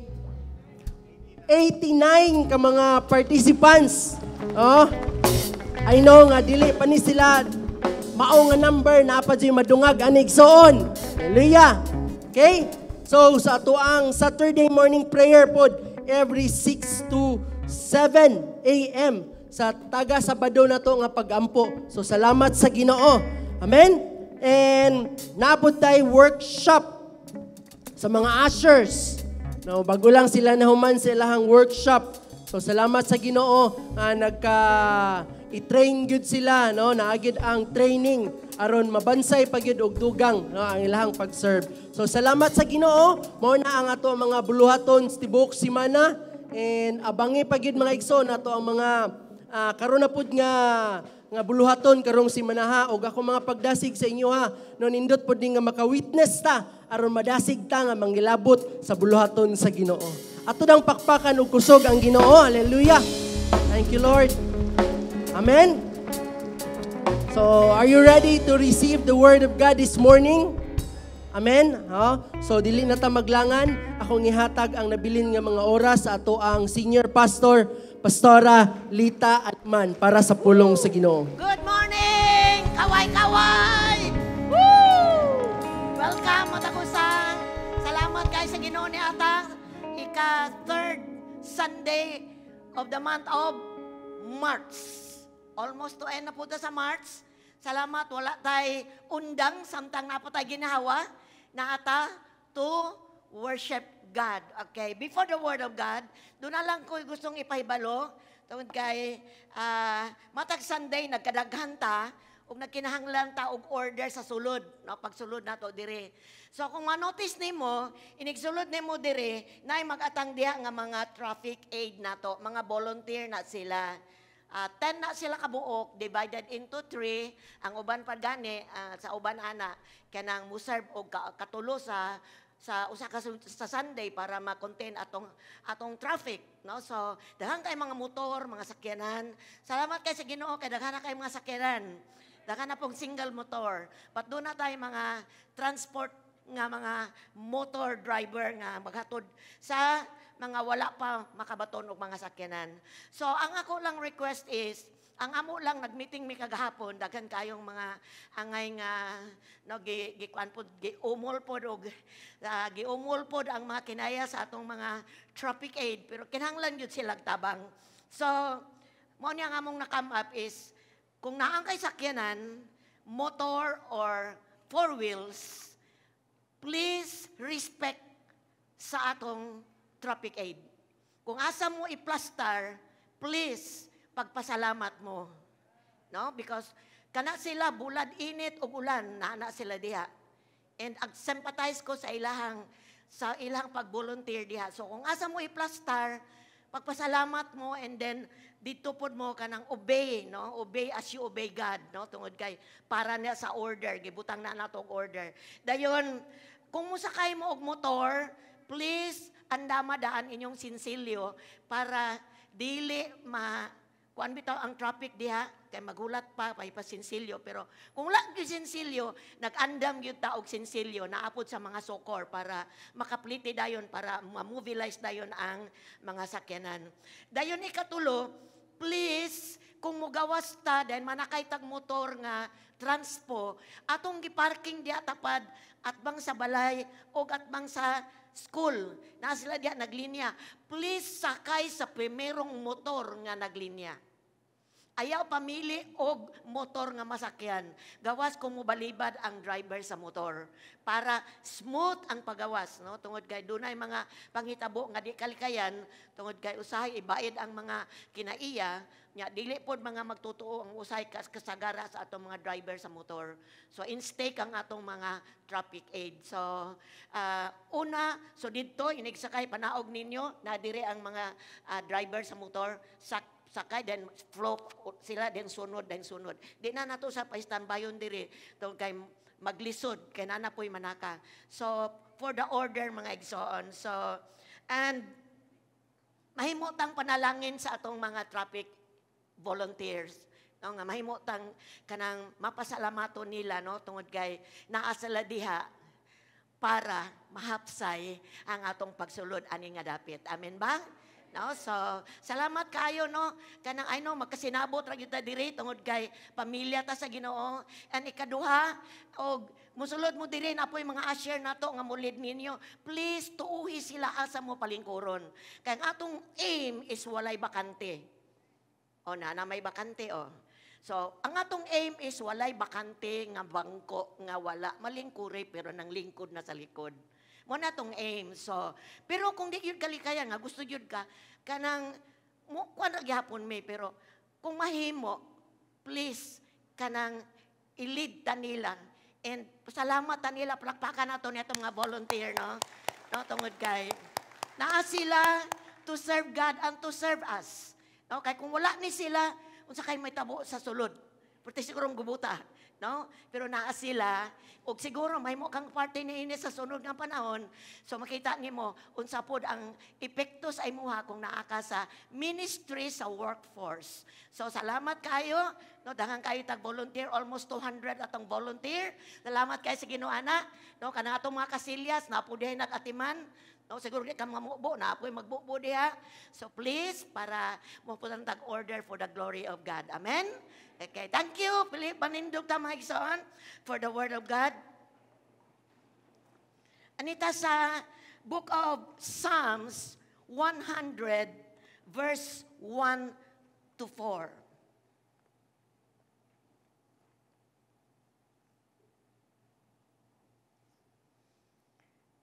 89 ka mga participants. Oh, I know nga dili pa ni sila mao nga number na pa dyo'y madungag anig soon. Hallelujah. Okay? So sa ato ang Saturday morning prayer pod every 6 to 7 a.m. sa taga Sabado na to nga pagampo. So salamat sa Ginoo. Amen? And naapod tay workshop sa mga ushers. No, bago lang sila nahuman sa ilahang workshop. So salamat sa Ginoo nga nagka i-train gyud sila, no, naagid ang training aron mabansay pa gyud og dugang, no, ang ilahang pag-serve. So salamat sa Ginoo, mao na ang ato mga buluhaton sa tibuok semana and abangi pa gyud, mga igsoon, ato ang mga karon na pud nga nga buluhaton karong simanaha og ako mga pagdasig sa inyo ha, no, nindot pud ni nga maka-witness ta aron madasig ta nga mangilabot sa buluhaton sa Ginoo. Ato dang pakpakan og kusog ang Ginoo. Hallelujah. Thank you, Lord. Amen. So, are you ready to receive the word of God this morning? Amen. Ha? So dili na ta maglangan, akong ihatag ang nabilin nga mga oras sa ato ang senior pastor, Pastora Lita Atman, para sa pulong sa Ginoo. Good morning! Kaway-kaway! Woo! Welcome mo sa Salamat kay sa Ginoo ni atang ika third Sunday of the month of March. Almost to end na po ta sa March. Salamat, wala tay undang samtang na po tay ginawa na ata to worship God. Okay, before the word of God, doon na lang ko gustong ipahibalo tungod kay matag Sunday nagkadaghan ta ug nagkinahanglan ta og order sa sulod, no, pagsulod nato dire. So kung ma-notice nimo, inigsulod nimo dire, naay mag-atang diha nga mga traffic aid nato, mga volunteer na sila. 10 na sila kabuok, divided into 3. Ang uban pa gani, sa uban ana, kanang muserve og katulo sa usa ka sa Sunday para ma-contain atong atong traffic, no? So daghan kay mga motor, mga sakyanan. Salamat kay sa Ginoo kay daghan na kay mga sakyanan, daghan na pong single motor, but doon na tayo mga transport nga mga motor driver nga maghatod sa mga wala pa makabaton og mga sakyanan. So ang ako lang request is, ang amo lang, nagmeeting mi kagahapon, daghan kayong mga angay nga, no, gi gikuan pod, giumol pod og giumol pod ang mga kinaya sa atong mga traffic aid, pero kinahanglan gyud sila tabang. So mao niya ang among na-come up is kung naang kay sakyanan, motor or four wheels, please respect sa atong traffic aid. Kung asa mo i-plastar, please pagpasalamat mo. No? Because kana sila bulad init ug ulan, naa sila diha. And ag sympathize ko sa ilang pag-volunteer diha. So kung asa mo i-plastar, pagpasalamat mo and then dito pod mo kanang obey, no? Obey as you obey God, no? Tungod kay para niya sa order, gibutang na nato og order. Dayon, kung musakay mo og motor, please andama daan inyong sinsilyo para dili ma kuan bitaw ang traffic diha kay magulat pa pay pa sinsilyo. Pero kung wala gyud sinsilyo, nag-andam gyud ta og sinsilyo naapod sa mga sokor para makapliti dayon, para ma-mobilize dayon ang mga sakyanan. Dayon ikatulo, please, kung mugawas ta then manakay tag motor nga transpo, atong giparking diha tapad atbang sa balay o atbang sa school na sila diha naglinya, please sakay sa primerong motor nga naglinya. Ayaw pamili og motor nga masakyan. Gawas kung mobalibad ang driver sa motor para smooth ang pagawas, no? Tungod kay dunay mga panghitabo nga di kalikayan tungod kay usahay ibaid ang mga kinaiya nya, dili pod mga magtutuo ang usahay kasagara sa atong mga driver sa motor. So in stake ang atong mga traffic aid. So una, so didto inigsakay panaog ninyo na dire ang mga driver sa motor, sakay then flow sila, then sunod, then sunod. Di na nato sa pa-standbyon diri tungod kay maglisod kay naa na po'y manaka. So for the order, mga igsoon. So and mahimo tang panalangin sa atong mga traffic volunteers, no, nga mahimo tang kanang mapasalamaton nila, no, tungod kay naa sila diha para mahapsay ang atong pagsulod ani nga dapit. Amen ba? No? So, salamat kayo, no? Kanang, I know, magkasinabot ra gyud ta diri tungod kay pamilya ta sa Ginoo. And ikaduha, og musulod mo diri na po'y mga usher nato nga mulid ninyo. Please, tuuhi sila asa mo palingkuron. Kay ang atong aim is walay bakante. O na, na may bakante, o. So, ang atong aim is walay bakante nga bangko nga wala malingkuri pero nang lingkod na sa likod. Mo na tong aim. So, pero kung di gyud kalikayan nga gusto gyud ka kanang mo kuan ra gihapon mi, pero kung mahimo, please, kanang i-lead ta nila and salamat ta nila. Palakpakan nato nitong mga volunteer, no, no, tungod kay naa sila to serve God and to serve us, no? Kay kung wala ni sila, unsa kay may tabo sa sulod? Pwede siguro gubuta, no? Pero naa sila, og siguro mahimo kang parte ni ini sa sunod nga panahon. So makita nimo unsa pod ang epekto sa imuha kung naa ka sa ministry sa workforce. So salamat kayo, no? Daghan kayo tag volunteer, almost 200 atong volunteer. Salamat kayo sa Ginoo ana, no? Kanang atong mga kasilyas na po dihay nag-atiman. No, siguro di ka mamubo, na apoy magbubo diha. So please, para mo po tag order for the glory of God. Amen? Okay, thank you. Philip, panindog ta, mga igsoon, for the word of God. Anita sa Book of Psalms 100, verse 1 to 4.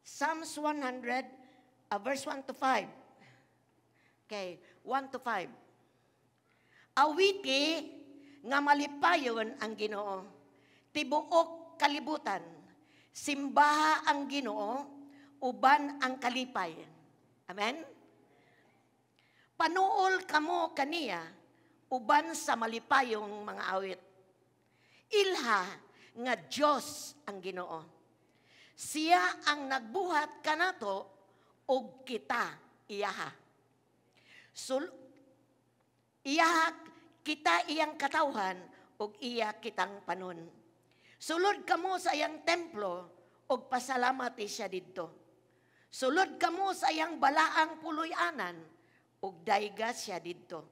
Psalms 100, verse 1 to 5. Okay, 1 to 5. Awiti nga malipayon ang Ginoo. Tibuok kalibutan. Simbaha ang Ginoo, uban ang kalipay. Amen? Panuol kamo kaniya, uban sa malipayong mga awit. Ilha nga Dios ang Ginoo. Siya ang nagbuhat kanato og kita iyaha. Iyaha kita iyang katawhan og iya kitang panon. Sulod kamo sa iyang templo og pasalamati siya didto. Sulod kamo sa iyang balaang puloy-anan og dayga siya didto.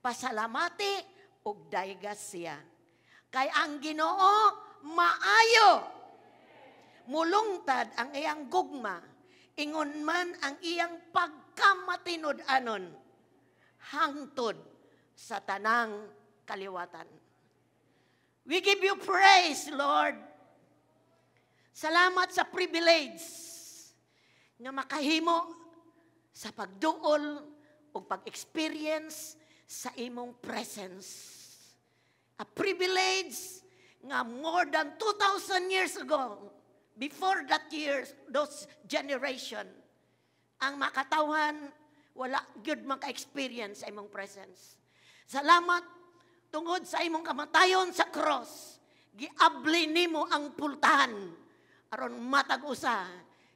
Pasalamati og dayga siya. Kay ang Ginoo maayo. Mulungtad ang iyang gugma, ingon man ang iyang pagkamatinud-anon hangtod sa tanang kaliwatan. We give you praise, Lord. Salamat sa privilege nga makahimo sa pagduol o pag-experience sa imong presence. A privilege nga more than 2,000 years ago, before that years, those generation, ang makatawhan, wala gyud maka-experience sa imong presence. Salamat tungod sa imong kamatayon sa cross, giabli nimo ang pultahan aron matag usa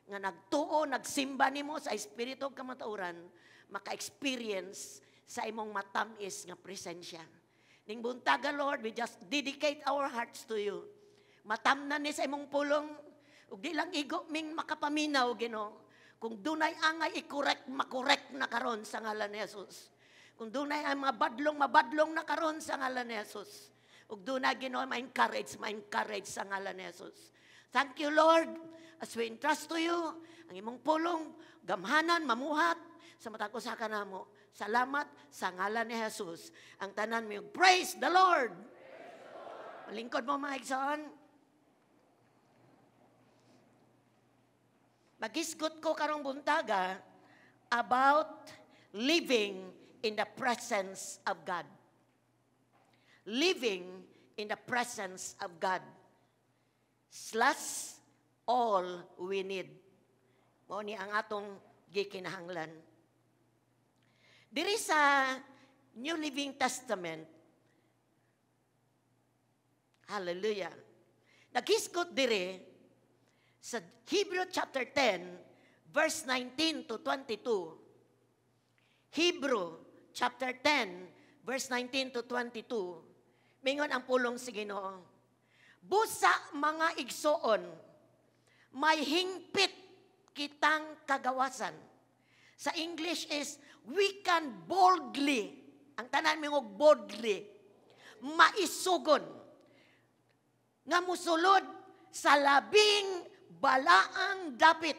nga nagtuo, nagsimba nimo sa espiritu ug kamatuoran, maka-experience sa imong matamis nga presensya. Ning buntaga, Lord, we just dedicate our hearts to you. Matamnan ni sa imong pulong, ug di lang igo ming makapaminaw, Ginoo. Kung dunay angay i-correct, makorek na karon sa ngalan ni Jesus. Kung dunay ang mabadlong, mabadlong na karon sa ngalan ni Jesus. Ug dunay, Ginoo, ma-encourage sa ngalan ni Jesus. Thank you, Lord, as we entrust to you ang imong pulong, gamhanan, mamuhat sa matag usa ka namo. Salamat sa ngalan ni Jesus. Ang tanan mo, praise the Lord. Malingkod mo, mga igsoon. Magisgot ko karong buntaga about living in the presence of God. Living in the presence of God. Slash all we need. Mao ni ang atong gikinahanglan. Diri sa New Living Testament, hallelujah, Naghisgot dire sa Hebrew chapter 10, verse 19 to 22. Hebrew chapter 10, verse 19 to 22. Mingon ang pulong sa Ginoo. "Busa, mga igsoon, may hingpit kitang kagawasan." Sa English is, "We can boldly," ang tanan mingog, "boldly," "maisugon, nga musulod sa labing balaang dapit,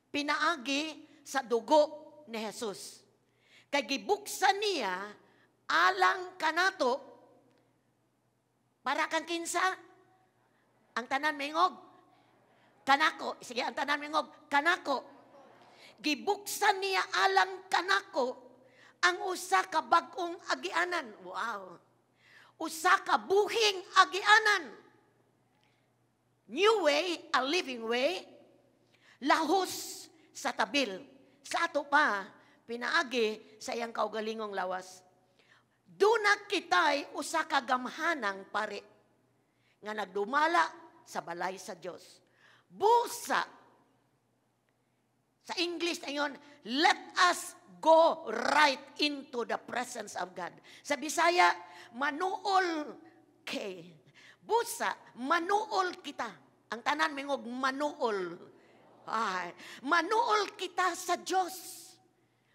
pinaagi sa dugo ni Jesus. Kay gibuksan niya alang kanato," para kang kinsa? Ang tanan mingog, "Kanako." Sige, ang tanan mingog, "Kanako." "Gibuksan niya alang kanako ang usa ka bag-ong agianan." Wow. Usa ka buhing agianan. New way, a living way, lahos sa tabil. Sa ato pa, pinaagi sa iyang kaugalingong lawas. "Duna kitay usa ka gamhanang pari nga nagdumala sa balay sa Dios. Busa," sa English ayon, "let us go right into the presence of God." Sa Bisaya, manuol kay. "Busa, manuol kita." Ang tanan mingog, "Manuol." Ay, manuol kita sa Dios.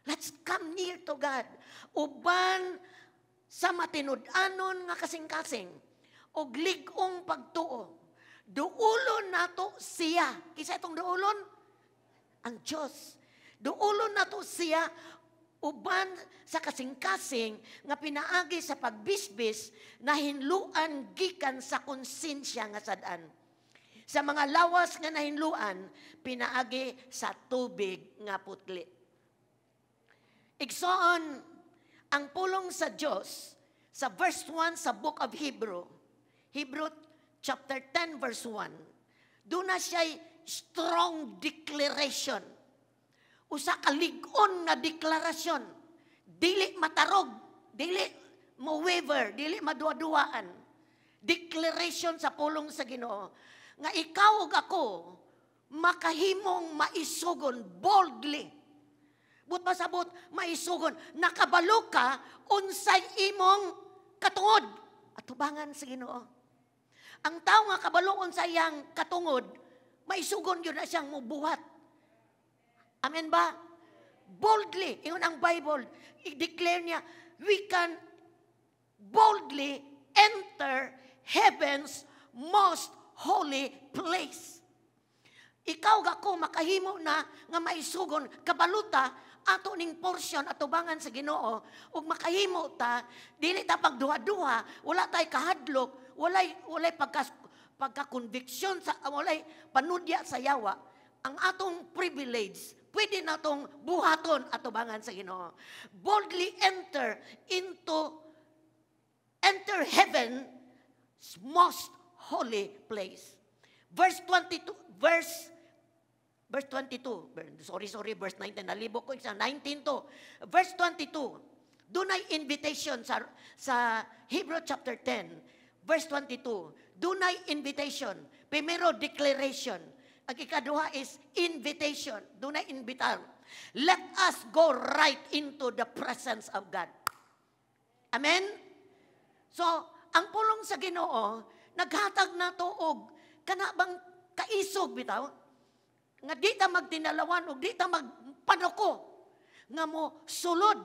Let's come near to God. "Uban sa matinud-anon nga kasing-kasing og lig-ong pagtuo. Duulon nato siya." Kinsa itong duulon? Ang Diyos. "Duulon nato siya uban sa kasing-kasing nga pinaagi sa pagbisbis na hinluan gikan sa konsensya nga sad-an. Sa mga lawas nga nahinluan pinaagi sa tubig nga putli." Igsoon, ang pulong sa Diyos sa verse 1 sa book of Hebrew, Hebrew chapter 10 verse 1, duna siya'y strong declaration. Usa ka lig-on nga deklarasyon. Dili matarog, dili mo waver, dili maduwa-duwaan. Declaration sa pulong sa Ginoo nga ikaw ug ako makahimong maisugon boldly. But masabot, maisugon. Nakabalo ka, unsay imong katungod. Atubangan sa Ginoo. Ang tao nga kabalo unsay iyang katungod, maisugon gyud na siyang mubuhat. Amen ba? Boldly, ingon ang Bible, i-declare niya, we can boldly enter heaven's most holy place. Ikaw gako makahimo na nga maisugon, kabaluta ato ning portion atubangan sa Ginoo ug makahimo ta, dili ta pagduha-duha, wala tay kahadlok, walay pagka conviction sa, walay panudya sa yawa. Ang atong privilege, pwede natong buhaton atubangan sa Ginoo. Boldly enter into enter heaven most holy place. Verse 22, verse 22. Sorry, sorry, verse 19. Nalibok ko isa 19 to. Verse 22. Dunay invitation sa Hebrew chapter 10, verse 22. Dunay invitation. Primero, declaration. Ang ikaduha is invitation. Dunay invitar. "Let us go right into the presence of God." Amen? So, ang pulong sa Ginoo, naghatag na to og kana bang kaisog bitaw nga di ta magtinalawan og di ta magpanuko nga mo sulod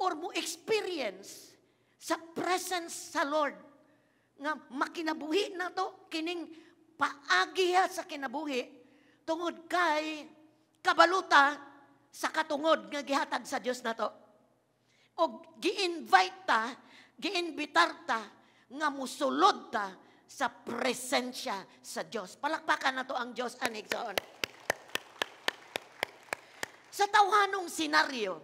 or mo experience sa presence sa Lord, nga makinabuhi na to kining paagiha sa kinabuhi tungod kay kabaluta sa katungod nga gihatag sa Dios nato. Og gi-invite ta, giinbitar ta nga musulod ta sa presensya sa Dios. Palakpakan nato ang Dios, anig soon. Sa tawhanong senaryo,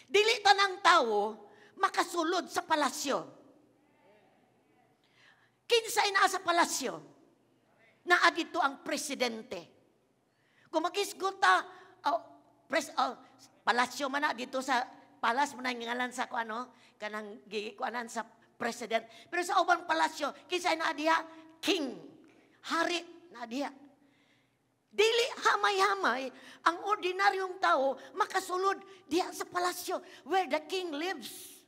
dili tanang tawo makasulod sa palasyo. Kinsay naa sa palasyo? Naa dito ang presidente. Kung magisgot ta, oh, oh, palasyo man na dito sa palace mo na ngalan sa kuano, kanang gikuanan sa president. Pero sa ubang palasyo, kinsay naa diha? King, hari na diha. Dili hamay-hamay ang ordinaryong tao makasulod diha sa palasyo where the king lives.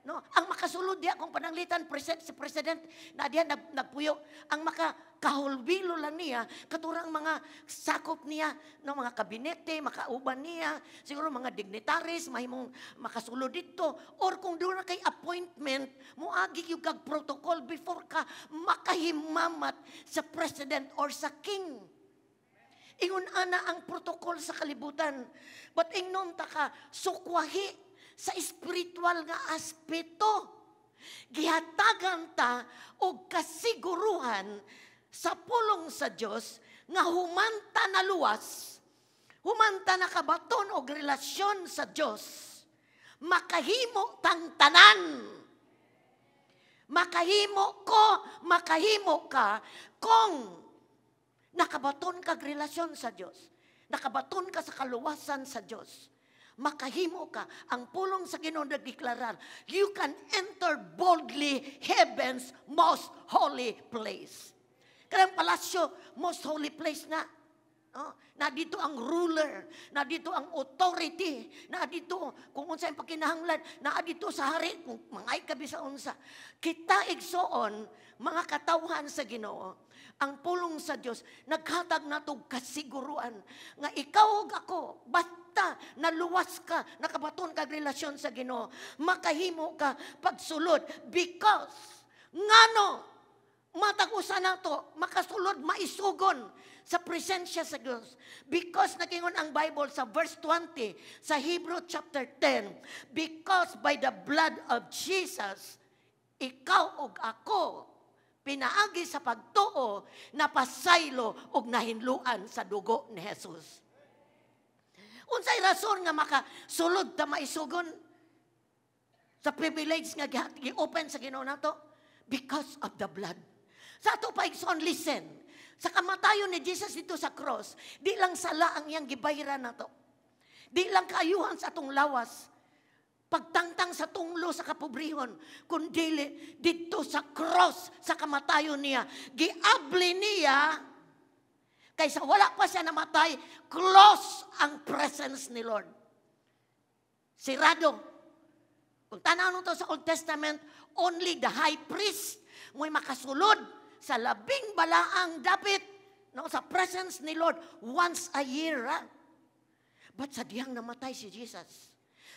No, ang makasulod diha kung pananglitan president, si president na diha nagpuyo, ang makakahulbilo lang niya katurang mga sakop niya, no, mga kabinete, makauban niya, siguro mga dignitaries mahimong makasulod dito, or kung doon na kay appointment, moagi yung kag protocol before ka makahimamat sa president or sa king. Ingon ana ang protocol sa kalibutan. But ingnon ta ka, sukwahi sa spiritual nga aspeto. Gihatagan ta og kasiguruhan sa pulong sa Dios nga humanta na luwas, humanta nakabaton og relasyon sa Dios, makahimo tang tanan. Makahimo ko, makahimo ka kung nakabaton kag relasyon sa Dios. Nakabaton ka sa kaluwasan sa Dios. Makahimo ka. Ang pulong sa Ginoo nagdeklarar, you can enter boldly heaven's most holy place. Kanang palasyo, most holy place na. Oh, na dito ang ruler, na dito ang authority, na dito kung unsa ang pakinahanglan, na dito sa hari kung mangay ka bisa unsa. Kita, igsoon, mga katawhan sa Ginoo, ang pulong sa Dios naghatag nato kasiguruan nga ikaw ug ako, basta naluwas ka, nakabaton kag relasyon sa Ginoo, makahimo ka pagsulod, because ngano matag usa nato makasulod maisugon sa presensya sa Dios? Because nagingon ang Bible sa verse 20 sa Hebrew chapter 10, because by the blood of Jesus, ikaw ug ako, pinaagi sa pagtuo, napasaylo ug nahinluan sa dugo ni Jesus. Unsay rason nga makasulod ta maisugon sa privilege nga gi-open sa Ginoo nato? Because of the blood. Sa ato pa, igsoon, listen. Sa kamatayon ni Jesus dito sa cross, di lang sala ang iyang gibayran nato. Di lang kaayuhan sa atong lawas, pagtangtang sa tunglo sa kapobrehon, kundili dito sa cross, sa kamatayon niya, giabli niya, kaysa wala pa siya namatay, close ang presence ni Lord. Sirado. Kung tanaw to sa Old Testament, only the high priest mo'y makasulod sa labing balaang dapit, no, sa presence ni Lord once a year. Ha? But sa diyang namatay si Jesus,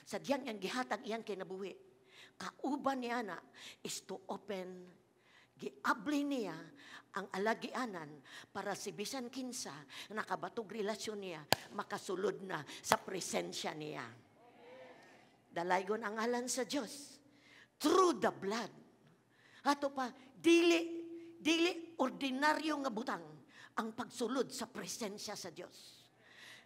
sa diyang iyang gihatag iyang kinabuhi, kauban niya na is to open, giabli niya ang alagianan para si bisan kinsa nakabatog relasyon niya, makasulod na sa presensya niya. Dalaygon ang ngalan sa Diyos. Through the blood. Ato pa, dili, dili ordinaryo nga butang ang pagsulod sa presensya sa Diyos.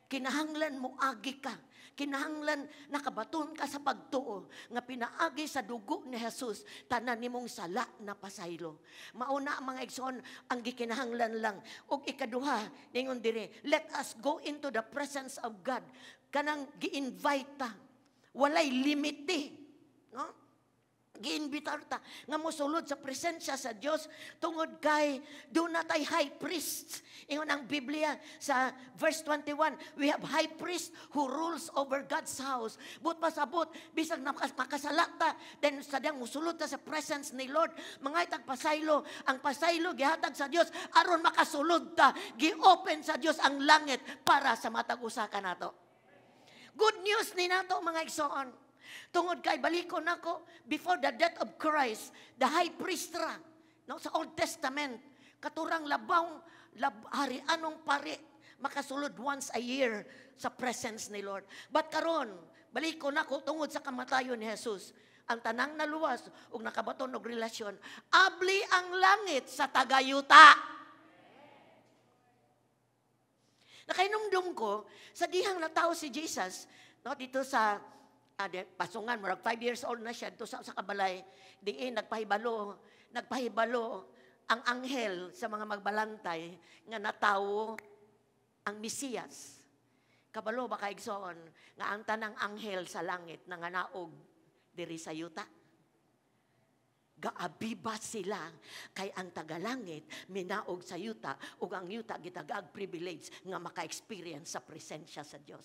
Kinahanglan mo agi ka. Kinahanglan nakabaton ka sa pagtuo nga pinaagi sa dugo ni Jesus, tanan nimong sala na pasaylo. Mauna ang mga igsoon ang gikinahanglan lang. Og ikaduha, ningon diri, let us go into the presence of God. Kanang gi-invite ta. Walay limite. No? Giinbitar ta nga mosulod sa presensya sa Dios tungod kay duna tay high priest. Ingon ang Biblia sa verse 21, we have high priest who rules over God's house. But pasabot, bisag makasala ta, then sa diyang musulod ta sa presence ni Lord, mga itag pasaylo, ang pasaylo gihatag sa Dios aron makasulod ta, gi-open sa Dios ang langit para sa matag usa ka nato. Good news ni nato, mga igsoon. Tungod kay balikon nako, before the death of Christ, the high priest ra, no, sa Old Testament, katurang labaw hari anong pari makasulod once a year sa presence ni Lord. But karon, balikon nako, tungod sa kamatayon ni Jesus, ang tanang naluwas ug nakabaton og relasyon, abli ang langit sa tagayuta. Nakainumdum ko sa dihang natao si Jesus, no, dito sa pasungan, murag 5 years old na siya, dito sa kabalay, diin nagpahibalo ang anghel sa mga magbalantay nga natawo ang Mesiyas. Kabalo ba kaigsoon nga ang tanang anghel sa langit nanganaog diri sa yuta? Gaabiba sila kay ang tagalangit minaog sa yuta ug ang yuta gitagaag privilege nga maka-experience sa presensya sa Dios.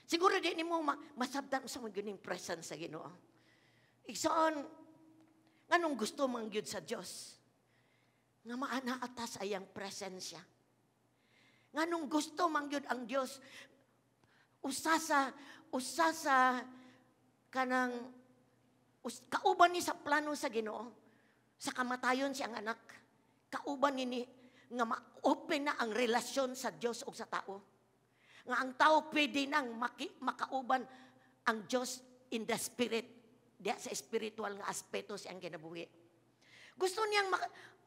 Siguro di nimo masabtan sa mga gining presence sa Ginoo. Igsoon, nganong gusto man gyud sa Dios nga maana ata sa iyang presensya? Nganong gusto man gyud ang Dios, usa sa kanang kauban ni sa plano sa Ginoo sa kamatayon siyang anak, kauban ni nga ma-open na ang relasyon sa Dios ug sa tao, nga ang tao pwede nang makauban ang Dios in the spirit, diya sa spiritual nga aspeto siyang kinabuhi. Gusto niyang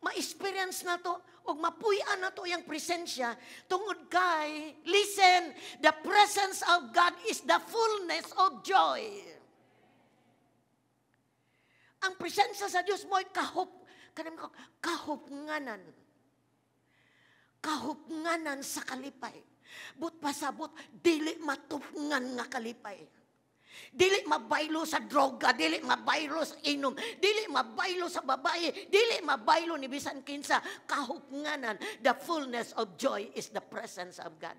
ma-experience na to o mapuy-an na to iyang presensya tungod kay, listen, the presence of God is the fullness of joy. Ang presensya sa Dios mo'y kanang kahupnganan. Kahupnganan sa kalipay. But pasabot, dili matupngan nga kalipay. Dili mabaylo sa droga, dili mabaylo sa inom, dili mabaylo sa babae, dili mabaylo ni bisan kinsa. Kahupnganan, the fullness of joy is the presence of God.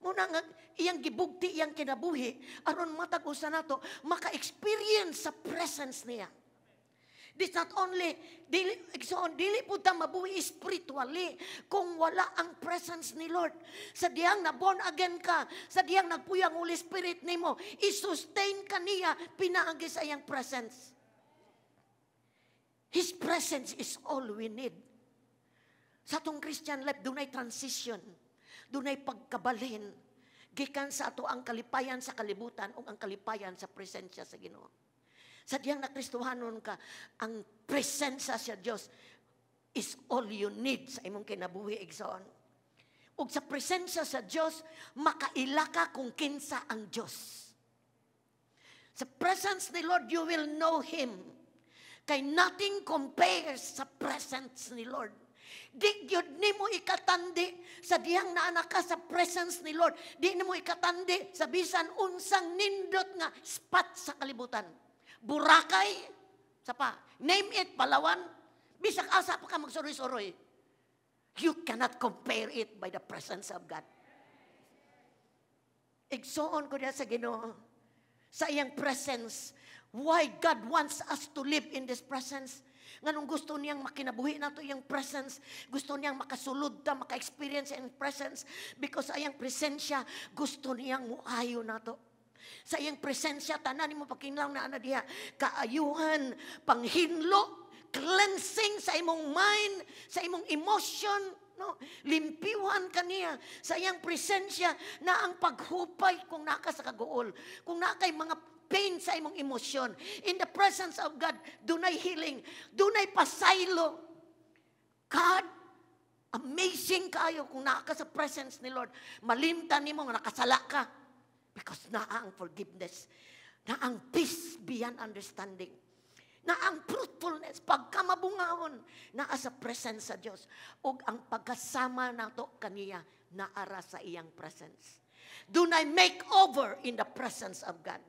Muna nga, iyang gibugti, iyang kinabuhi, aron matag usa nato maka-experience sa presence niya. This not only, dili, so, dili po ta mabuhi spiritually kung wala ang presence ni Lord. Sa diyang na born again ka, sa diyang nagpuyo ang Holy Spirit nimo, i-sustain ka niya pinaagi sa iyang presence. His presence is all we need. Sa atong Christian life, dunay transition, dunay pagkabalhin, gikan sa ato ang kalipayan sa kalibutan o ang kalipayan sa presensya sa Ginoo. Sa diyang nakristuhanon ka, ang presensya sa Dios is all you need sa imong kinabuhi, igsoon. Ug sa presensya sa Dios, makaila ka kung kinsa ang Dios. Sa presence ni Lord, you will know Him. Kay nothing compares sa presence ni Lord. Di gyud nimo ikatandi sa diyang naana ka sa presence ni Lord. Di nimo ikatandi sa bisan unsang nindot nga spot sa kalibutan. Boracay, sa pa, name it, Palawan, bisag asa pa ka magsuroy-suroy. You cannot compare it by the presence of God. Igsoon ko diya sa Ginoo, sa iyang presence. Why God wants us to live in this presence? Nganong gusto niyang makinabuhi nato iyang presence? Gusto niyang makasulod ta, maka-experience iyang presence. Because sa iyang presensya, gusto niyang muayo nato. Sa iyang presensya, tanan nimo pakinlang na ana diha, kaayuhan, panghinlo, cleansing sa imong mind, sa imong emotion, no? Limpiwan kaniya sa iyang presensya na ang paghupay kung naka sa kaguol, kung naa kay mga pain sa imong emosyon. In the presence of God, dunay healing, dunay pasaylo. God, amazing kayo kung naa ka sa presence ni Lord. Malimtan nimo nga nakasala ka. Because naa ang forgiveness, naa ang peace beyond understanding, naa ang fruitfulness, pagkamabungahon, naa sa presence sa Dios. Ug ang pagkasama nato kaniya, naara sa iyang presence. Dunay make over in the presence of God.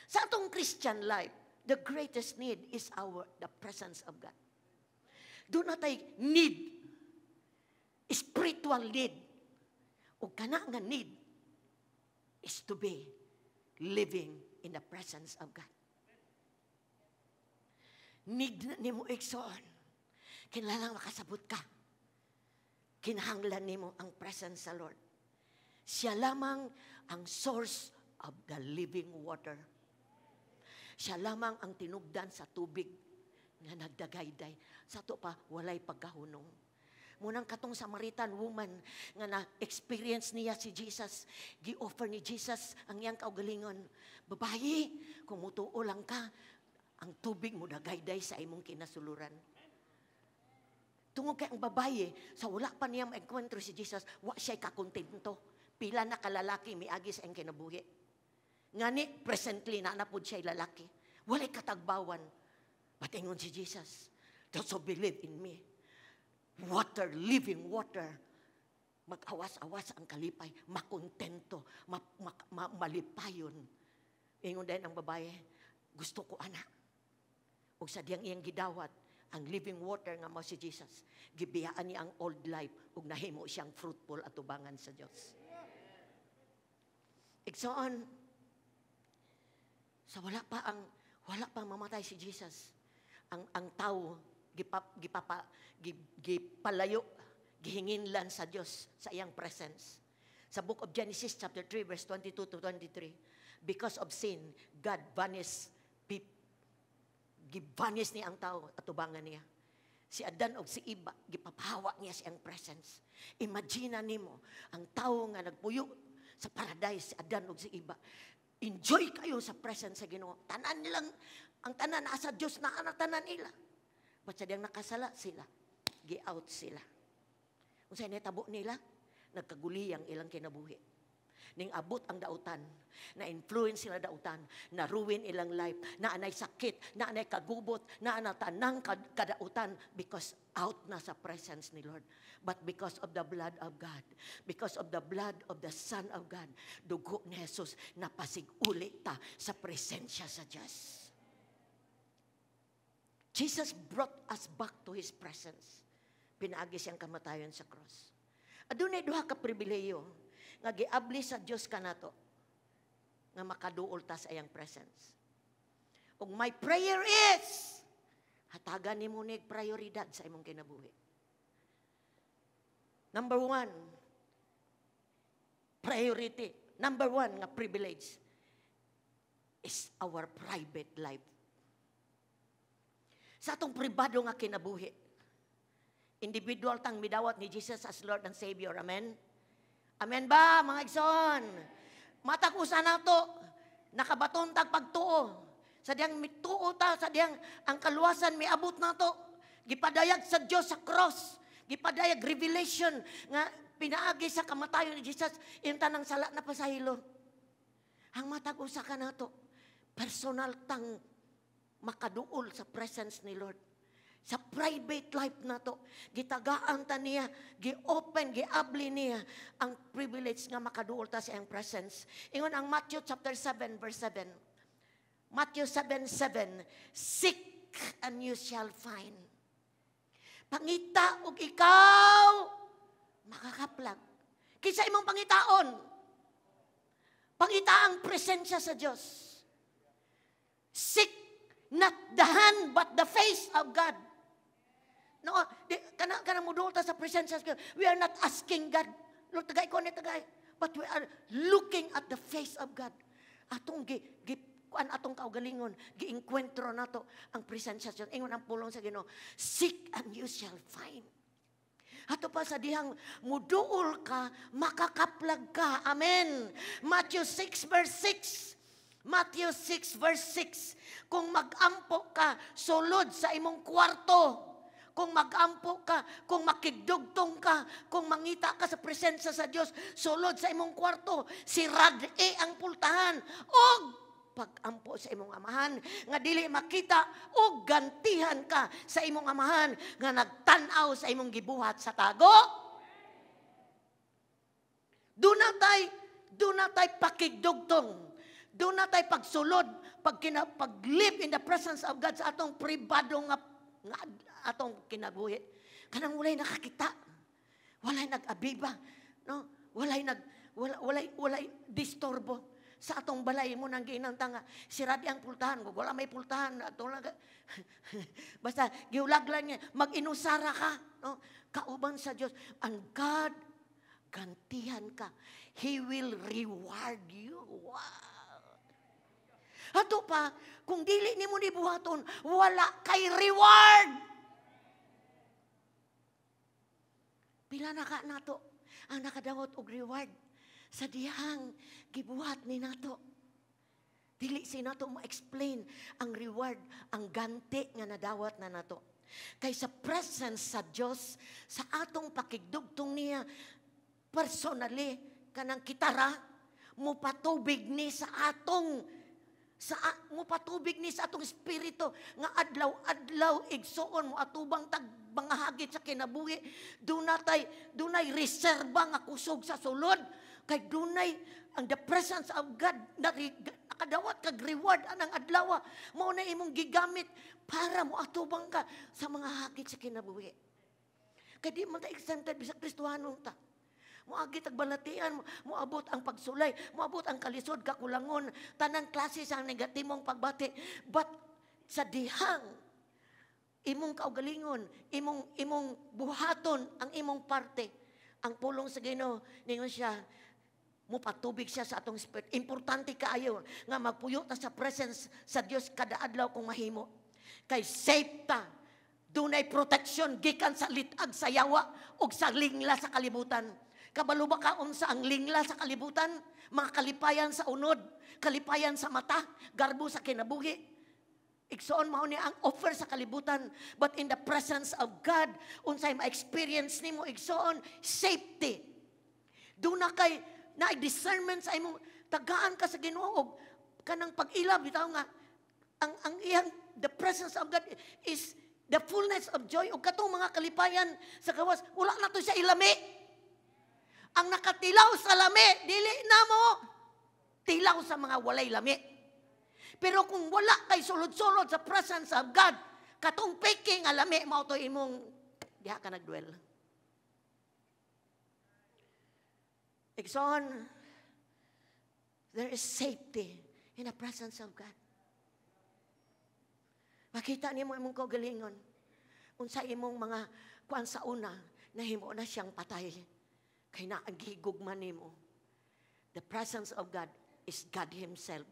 Sa atong Christian life, the greatest need is the presence of God. Duna tay need, spiritual need. Ug kana nga need is to be living in the presence of God. Need na nimo, igsoon. Kinahanglan makasabot ka. Kinahanglan nimo ang presence sa Lord. Siya lamang ang source of the living water. Siya lamang ang tinubdan sa tubig nga nagdagayday. Sa ato pa, walay pagkahunong. Munang katong Samaritan woman nga na-experience niya si Jesus, gi-offer ni Jesus ang iyang kaugalingon. "Babayi, kung mutuo lang ka, ang tubig mo dagayday sa imong kinasuluran." Tungod kay ang babaye, sa wala pa niya ma-enkwentro si Jesus, wa siya kakontento. Pila na kalalaki miagi sa iyang kinabuhi. Ngani, presently, na napod siya lalaki. Walay katagbawan. But ingon si Jesus, "Those who believe in me, water, living water," mag-awas-awas ang kalipay, makontento, malipayon. Ingon din ang babae, "Gusto ko ana." Ug sa diyang iyang gidawat ang living water nga mao si Jesus, gibiyaan niya ang old life ug nahimo siyang fruitful atubangan sa Dios. Igsoon, sa wala pa mamatay si Jesus, ang tao gipalayo, gihinginlan sa Dios sa iyang presence. Sa Book of Genesis chapter 3 verse 22 to 23, because of sin, God vanished, gibanish niya ang tao atubangan niya. Si Adan og si Eva, gipapahawa niya siyang presence. Imagine nimo ang tao nga nagpuyo sa paradise, si Adan og si Eva. Enjoy kayo sa presence sa Ginoo. Tanan nilang ang tanan naa sa Dios, naa na tanan nila. But sa diyang nakasala sila, gi-out sila. Unsay nahitabo nila? Nagkaguliyang ilang kinabuhi. Ning abot ang dautan, na influence sila dautan, na ruin ilang life, na anay sakit, na anay kagubot, na anay tanang kadautan because out na sa presence ni Lord. But because of the blood of God, because of the blood of the Son of God, dugo ni Jesus, napasig-uli ta sa presensya sa Diyos. Jesus brought us back to His presence. Pinaagi siyang kamatayon sa cross. Adunay duha ka pribilehiyo nga giabli sa Dios kanato nga makaduol ta sa iyang presence. Ug my prayer is hatagan nimo ni prioridad sa imong kinabuhi. Number one, priority. Number one nga privilege is our private life. Sa atong pribado nga kinabuhi, individual tang midawat ni Jesus as Lord and Savior. Amen? Amen ba, mga igsoon? Matag usa nato, nakabaton tag pagtuo. Sa diyang mituo ta, sa diyang ang kaluwasan miabot nato. Gipadayag sa Dios sa cross. Gipadayag revelation nga pinaagi sa kamatayon ni Jesus, iyang tanang sala na pasaylo. Ang matag usa ka nato, personal tang makaduol sa presence ni Lord. Sa private life nato, gitagaan ta niya, gi-open, giabli niya ang privilege nga makaduol ta sa iyang presence. Ingon ang Matthew chapter 7 verse 7. Matthew 7:7, "Seek and you shall find." Pangita og ikaw makakaplag. Kinsa imong pangitaon? Pangita ang presensya sa Dios. Seek not the hand but the face of God. No, di, kana kana muduol ta sa presence sa God. We are not asking God, "Lord, tagay ko ni tagay." But we are looking at the face of God. Atong gi, gi kuan atong kaugalingon, giengkwentro nato ang presensya sa Dios. Ingon ang pulong sa Ginoo, "Seek and you shall find." Ato pa sa dihang muduol ka, makakaplag ka. Amen. Matthew 6 verse 6. Matthew 6 verse 6. Kung magampo ka, sulod sa imong kwarto. Kung magampo ka, kung makigdugtong ka, kung mangita ka sa presensya sa Dios, sulod sa imong kwarto, sirad ang pultahan. Og pagampo sa imong amahan nga dili makita og gantihan ka sa imong amahan nga nagtan-aw sa imong gibuhat sa tago. Duna tay pakigdugtong. Duna tay pagsulod, pag live in the presence of God sa atong pribado nga atong kinabuhi. Kanang walay nakakita. Walay nag-abiba, no? Walay nag wala, walay walay disturbo sa atong balay mo nang giinanta nga siradi ang pultahan, kung wala may pultahan ato lang, basta giulag lang niya, mag-inusara ka, no, kauban sa Dios, and God gantihan ka. He will reward you. Wow. Ato pa kung dili nimo ni buhaton, wala kay reward. Pila na ka nato ang nakadawat og reward sa dihang gibuhat ni nato? Dili si nato ma-explain ang reward, ang ganti nga nadawat na nato. Kay sa presence sa Dios, sa atong pakigdugtong niya, personally, kanang kitara, mupatubig ni sa atong espiritu nga adlaw-adlaw, igsuon, mo atubang tag mga hagit sa kinabuhi, dunay reserba nga kusog sa sulod kay dunay ang the presence of God na nakadawat ta og reward. Nakadawat kag reward anang adlaw, mao na imong gigamit para mo atubang ka sa mga hakit sa kinabuhi. Kay di man ta exempted bisag Kristohanon ta. Moagi tag balatian, moabot ang pagsulay, moabot ang kalisod, kakulangon, tanang klase sa negatibong pagbati. But sa dihang imong kaugalingon, imong imong buhaton ang imong parte. Ang pulong sa Ginoo, ningon siya, mupatubig siya sa atong spirit. Importante kaayo nga magpuyo ta sa presence sa Dios kada adlaw kung mahimo. Kay safe ta. Dunay protection gikan sa lit-ag sa yawa ug sa lingla sa kalibutan. Kabalo ba ka unsa ang lingla sa kalibutan? Mga kalipayan sa unod, kalipayan sa mata, garbo sa kinabuhi. Igsoon, mao ni ang offer sa kalibutan. But in the presence of God, unsay ma-experience nimo, igsoon? Safety. Duna kay na discernment sa imong tagaan ka sa Ginoo og kanang pag-ilab bitaw nga ang iyang, the presence of God is the fullness of joy, ug katong mga kalipayan sa gawas, wala na to siya ilami. Ang nakatilaw sa lami, dili na mo tilaw sa mga walay lami. Pero kung wala kay sulod-sulod sa presence of God, katong peke nga lami, mao to imong diha ka nagdwell. Igsoon, there is safety in the presence of God. Makita nimo imong kaugalingon. Unsa imong mga kuan sa una, nahimo na siyang patay. Kay na ang gihigugma nimo. The presence of God is God Himself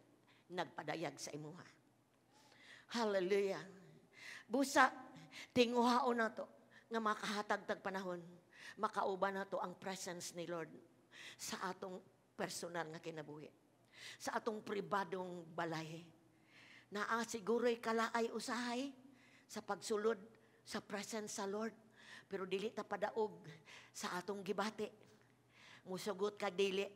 nagpadayag sa imuha. Hallelujah. Busa, tinguhaon na to nga makahatag tag panahon. Makauban na to ang presence ni Lord sa atong personal nga kinabuhi. Sa atong pribadong balay. Naa siguro'y kalaay usahay sa pagsulod sa presence sa Lord. Pero dili ta padaog sa atong gibati. Musugot ka dili,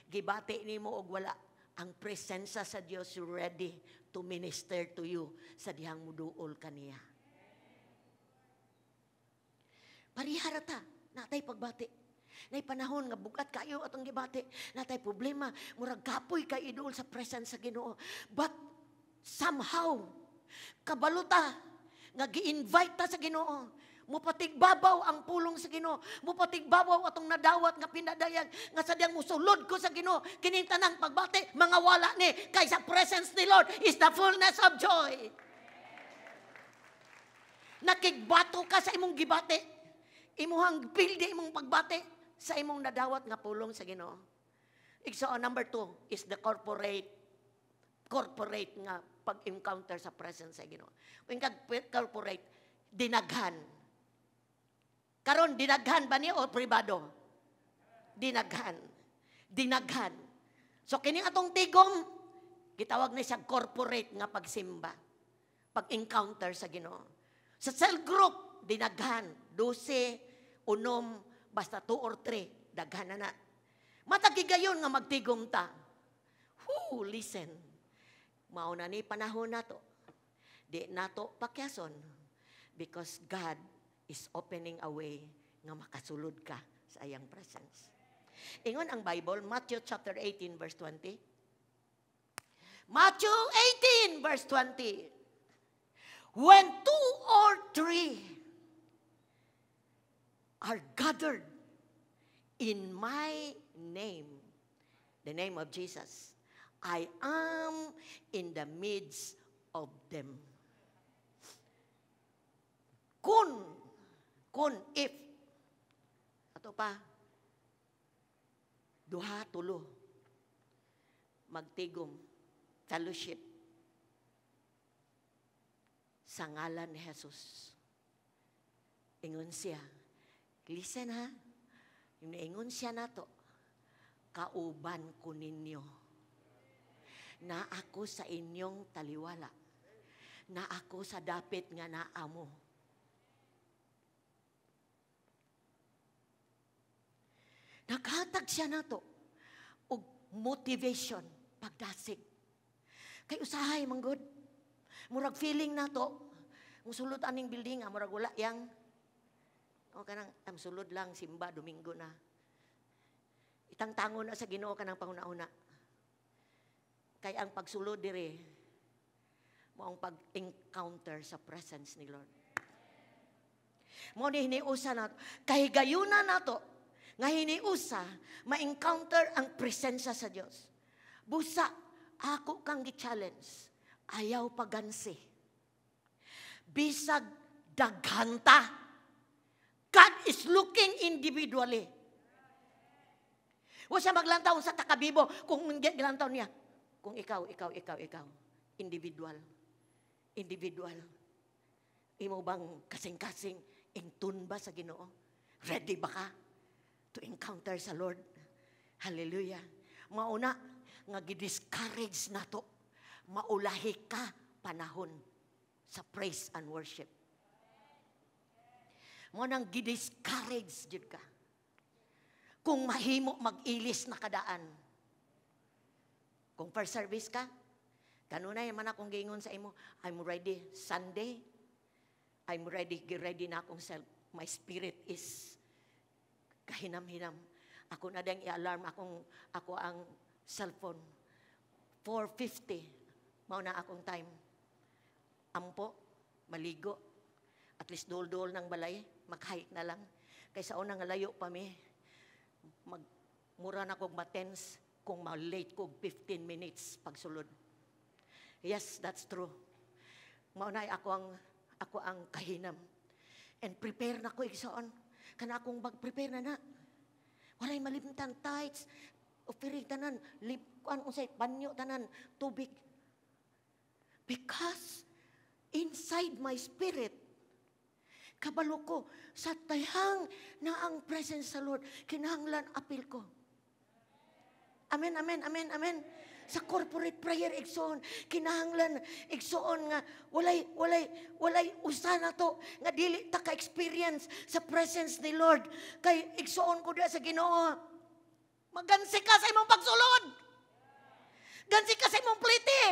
gibati nimo og wala. Ang presensya sa Dios ready to minister to you sa dihang muduol kaniya. Parihara ta, natay pagbati. Nay panahon nga bugat kayo atong gibati, natay problema, murag kapoy kay iduol sa presence sa Ginoo. But somehow kabalo ta nga gi-invite ta sa Ginoo. Mupatigbabaw ang pulong sa Ginoo. Mupatigbabaw atong nadawat nga pinadayag nga sa diyang musulod ko sa Ginoo. Kining tanang pagbati mga wala ni kay sa presence ni Lord is the fullness of joy. Nakigbato ka sa imong gibati. Imuhang pildi imong pagbati sa imong nadawat nga pulong sa Ginoo. Igsoon, number 2 is the corporate nga pag-encounter sa presence sa Ginoo. Kung corporate, dinaghan. Karon dinaghan ba ni o pribado? Dinaghan. Dinaghan. So kining atong tigom, gitawag ni siya corporate nga pagsimba. Pag-encounter sa Ginoo. Sa cell group, dinaghan. 12, unom, basta 2 or 3, daghan na na. Matagigayon nga magtigom ta. Whoo, listen. Mao na ni panahon nato. Di nato pakyason because God is opening a way nga makasulod ka sa iyang presence. Ingon ang Bible, Matthew chapter 18 verse 20. Matthew 18 verse 20. When 2 or 3 are gathered in my name, the name of Jesus, I am in the midst of them. Kun, if, ato pa, duha, tulo, magtigom, fellowship, sa ngalan ni Jesus. Ingon siya, listen ha, yung ingon siya nato, kauban ko ninyo, na ako sa inyong taliwala, na ako sa dapit nga naamo. Naghatag siya nato og motivation, pagdasig. Kay usahay manggod. Murag feeling nato, musulod aning building, murag wala yang o kanang sulod lang simba Domingo na. Itangtangon na sa Ginoo kanang panguna-una. Kay ang pagsulod dire, maong pag-encounter sa presence ni Lord. Mao ni hiniusa nato. Kahigayuna nato nga hiniusa ma-encounter ang presensya sa Dios. Busa ako kang gi-challenge. Ayaw pagansi. Bisag daghanta. God is looking individually. Wa siya maglantaw sa takabibo kung gilantaw niya. Kung ikaw, ikaw, ikaw, ikaw. Individual. Individual. Imo bang kasing-kasing in tune ba sa Ginoo? Ready ba ka to encounter sa Lord? Hallelujah. Mauna nga gi-discourage nato. Maulahi ka panahon sa praise and worship. Mao nang gi-discourage jud ka. Kung mahimo mag-ilis na kadaan. Kung first service ka, kanunay man akong giingon sa imo, "I'm ready Sunday. I'm ready, ready na akong self. My spirit is kahinam-hinam." Ako na ding i-alarm ako ang cellphone. 4:50 mao na akong time. Ampo, maligo. At least dol-dol ng balay, maghike na lang. Kay sa una nga layo pa mi, mag mura na kog ma-tense kung ma-late kog 15 minutes pagsulod. Yes, that's true. Mao na ako ang kahinam. And prepare na ko, igsoon. Kana akong mag-prepare na na. Walay malimtan, tithes, offering tanan, lip, kuan unsay panyo tanan, tubig. Because inside my spirit, kabalo ko sa tayhang na ang presence sa Lord, kinahanglan apil ko. Amen, amen, amen, amen. Sa corporate prayer, igsoon, kinahanglan, igsoon nga walay usa na to nga dili ta ka-experience sa presence ni Lord. Kay igsoon ko diya sa Ginoo. Magansi ka sa imong pagsulod. Gansi ka sa imong plite.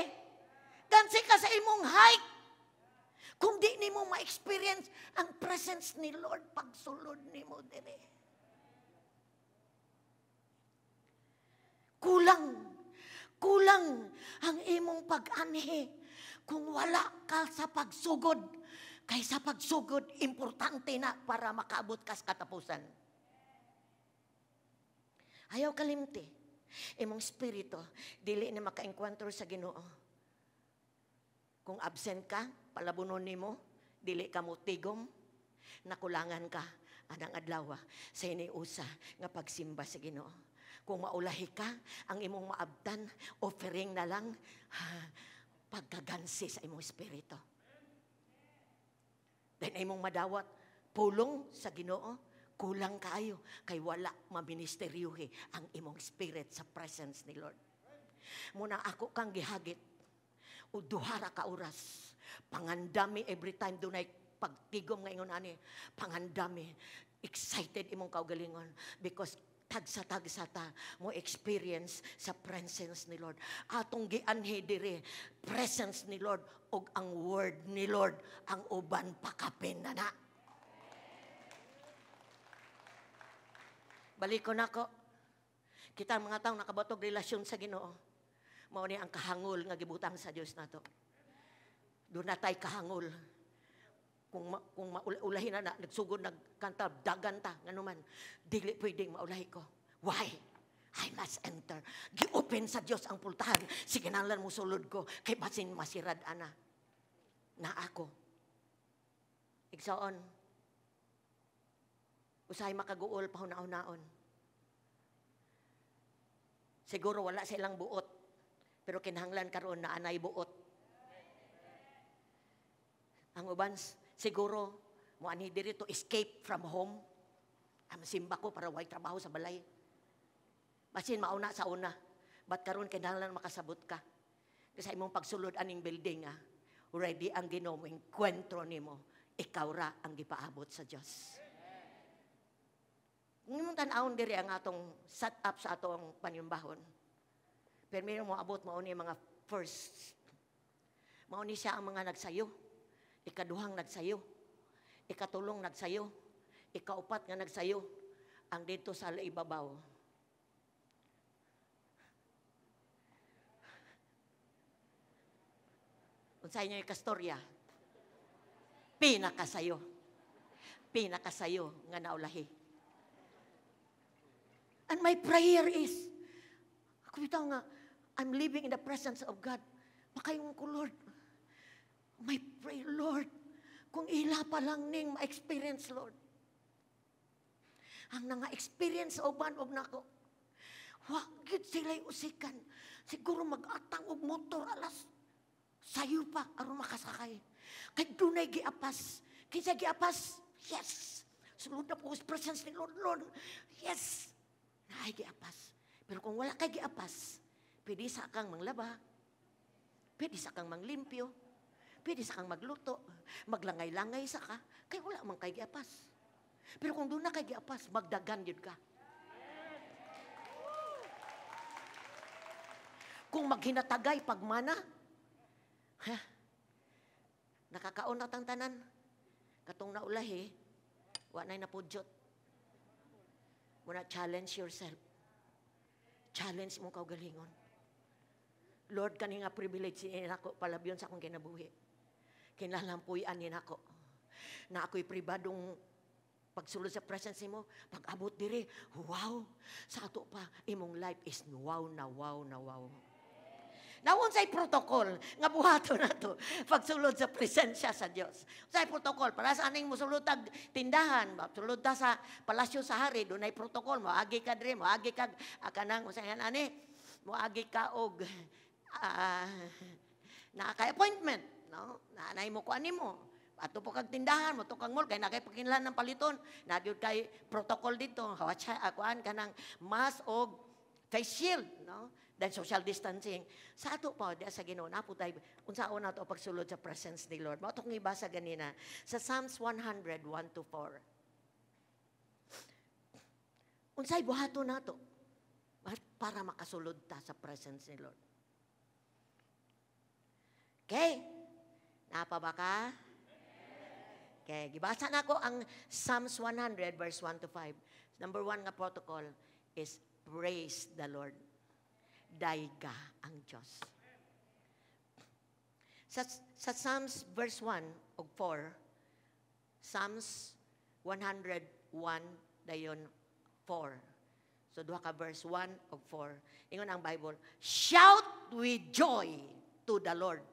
Gansi ka sa imong hike. Kung di nimo ma-experience ang presence ni Lord pagsulod nimo dire. Kulang. Kulang ang imong pag-anhi kung wala ka sa pagsugod. Kay sa pagsugod, importante na para makaabot ka sa katapusan. Ayaw kalimti. Imong spirito, dili na maka-encounter sa Ginoo. Kung absent ka, palabunon nimo, dili ka mo tigom, nakulangan ka anang adlaw sa iniusa nga pagsimba sa Ginoo. Kung maulahi ka, ang imong maabtan, offering na lang, ha, pagkagansi sa imong espiritu. Dahil na imong madawat, pulong sa Ginoo, kulang kaayo, kay wala maministeryuhi ang imong spirit sa presence ni Lord. Muna ako kang gihagit, o duhara ka oras, pangandami every time dunay pagtigom nga ingon ani, pangandami, excited imong kaugalingon because tagsa-tagsa ta mo experience sa presence ni Lord. Atong gianhi diri presence ni Lord ug ang word ni Lord, ang uban pakapin na na. Baliko nako. Kita mga taong nakabatog relasyon sa Ginoo. Mao ni ang kahangol nga gibutang sa Dios nato. Doon na tay kahangol. Kung maulahi na na, nagsugod, nagkanta, dagan ta, nganuman, dili pwedeng maulahi ko. Why? I must enter. Gi-open sa Dios ang pultahan. Sige, kinahanglan mo sulod ko, kay basin masirad ana. Na ako. Igsoon, usahay makaguol pahuna-hunaon. Siguro wala silang buot, pero kinahanglan karon na anay buot. Ang uban, siguro, mo ani diri to escape from home. Ang simba ko para way trabaho sa balay. Basin mauna sa una. But karon kinahanglan makasabot ka. Kasi imong pagsulod aning building, ready ang Ginoo mo enkwentro nimo. Ikaw ra ang gipaabot sa Dios. Kung imong tan-awon diri ang atong set up sa atong panyumbahon. Pero meron mo abot mao ni mga first. Mao ni siya ang mga nagsayo. Ikaduhang nagsayo. Ikatulong nagsayo. Ikaupat nga nagsayo. Ang dito sa ibabaw. Unsa inyo kastorya? Pinakasayo. Pinakasayo nga naulahi. And my prayer is, ako bitaw nga, I'm living in the presence of God. Makaingon ko, "Lord, my prayer, Lord, kung ila pa lang ning ma-experience, Lord. Ang nanga-experience sa uban og nako, wa gyud sila'y usikan. Siguro mag-atang og motor alas sayo pa aron makasakay. Kay dunay giapas. Kinsa giapas? Yes. Sulod na po sa presence ni Lord, Lord. Yes. Naay giapas. Pero kung wala kay giapas, pwede sa kang manglaba, pwede sa kang manglimpyo, pwede sa kang magluto, maglangay-langay sa ka, kay wala man kay giapas. Pero kung doon na kay giapas, magdagan yun ka. Kung maghinatagay pagmana, ha? Nakakaon na tang tanan. Katong naulahi, wa na'y napudyot. Muna challenge yourself. Challenge mo kaugalingon. Lord, kani nga privilege ni nako palabyon sa akong kinabuhi. Kinalampuy-an ni nako. Na ako'y pribadong pagsulod sa presence mo, pag abot dire, wow, sa ato pa, imong life is wow na wow na wow. Nawon say protocol nga buhaton nato pagsulod sa presensya sa Dios. Say protocol para sa aning mosulod tag tindahan, sulod ta sa palasyo sa hari, dunay protocol, moagi ka diri, moagi ka kanang usahan ani, moagi ka og naa kay appointment, no? Naanay mo kuan nimo. Ato po kag tindahan, mo kang mall kay nakay pakinlan ng paliton, nagyud kay protocol dito. Watch kuan kanang mask og face shield, no? Then social distancing. Sa ato pa, di sa Ginoo, napo tayo, unsaon nato pagsulod sa presence ni Lord. Mao tong ibasa ganina sa Psalms 100, 1 to 4. Unsay buhaton nato para makasulod ta sa presence ni Lord? Okay? Napa ba ka? Okay, gibasa na ko ang Psalms 100 verse 1 to 5. Number 1 nga protocol is praise the Lord. Dayga ang Diyos. Sa Psalms verse 1 og 4, Psalms 101 dayon 4. So duha ka verse 1 og 4. Ingon ang Bible, shout with joy to the Lord.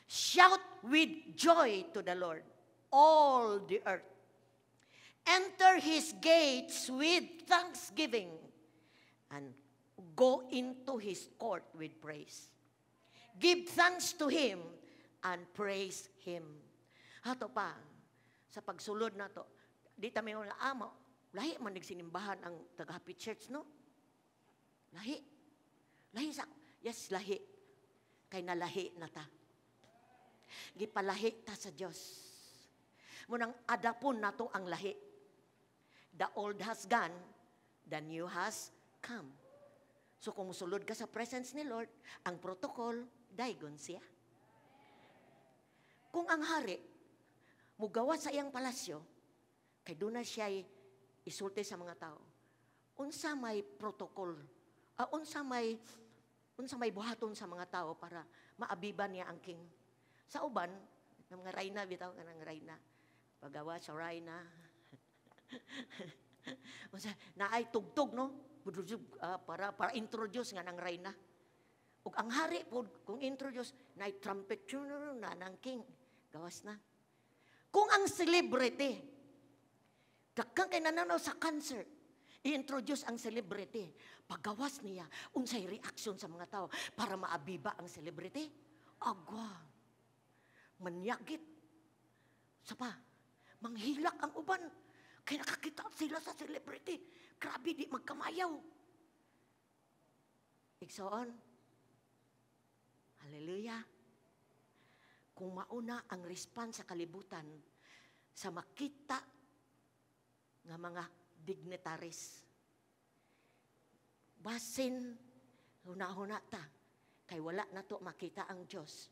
Shout with joy to the Lord, all the earth. Enter His gates with thanksgiving and go into His court with praise. Give thanks to Him and praise Him. Hato pa, sa pagsulod na to, di ta may nga amo, lahi man nagsinimbahan ang taga-Happy Church, no? Lahi. Lahi sa, yes, lahi. Kay nalahi na ta. Gipalahi ta sa Dios. Munang adapon nato ang lahi. The old has gone, the new has come. So kung musulod ka sa presence ni Lord, ang protocol, daygon siya. Kung ang hari, mugawa sa iyang palasyo, kay doon na siya isulti sa mga tao. Unsa may protocol, unsa may buhaton sa mga tao para maabiban niya ang king. Sa uban, ng mga rayna, bitaw ka ng rayna. Pagawa sa rayna. Unsa, naay tugtog, no? Para introduce nga ng rayna. Ug ang hari po, kung introduce, naay trumpet na ng king. Gawas na. Kung ang celebrity, dakang kay nananaw sa concert, i-introduce ang celebrity. Paggawas niya, unsay reaction sa mga tao para maabiba ang celebrity? Agwa. Manyagit. Sa pa, manghilak ang uban. Kaya nakakita sila sa celebrity. Grabe, di magkamayaw. Igsoon. Hallelujah. Kung mauna ang response sa kalibutan sa makita nga mga dignitaries, basin, huna-huna ta, kay wala na to makita ang Diyos.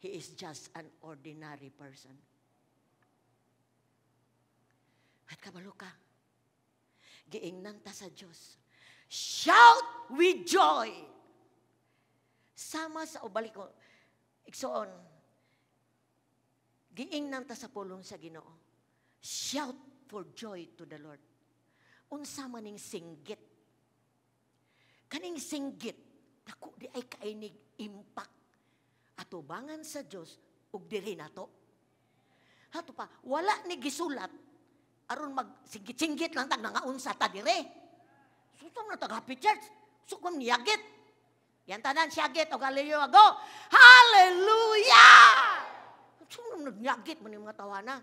He is just an ordinary person. At kabalo ka, giingnan ta sa Diyos. Shout with joy! Sama sa ubalik ko, Igsoon, giingnan ta sa pulong sa Ginoo. Shout for joy to the Lord. Unsa man ning singgit? Kaning singgit, dako diay kaayo nig impact atubangan sa Dios ug diri nato. Hato pa, wala ni gisulat aron mag singgit-singgit lang tag nangaunsa ta dire. Susong na tag Happy Church. Sukom niyagit. Yan tanan siyagit og hallelujah go. Hallelujah! Sino nagnyagit man yung mga tawana?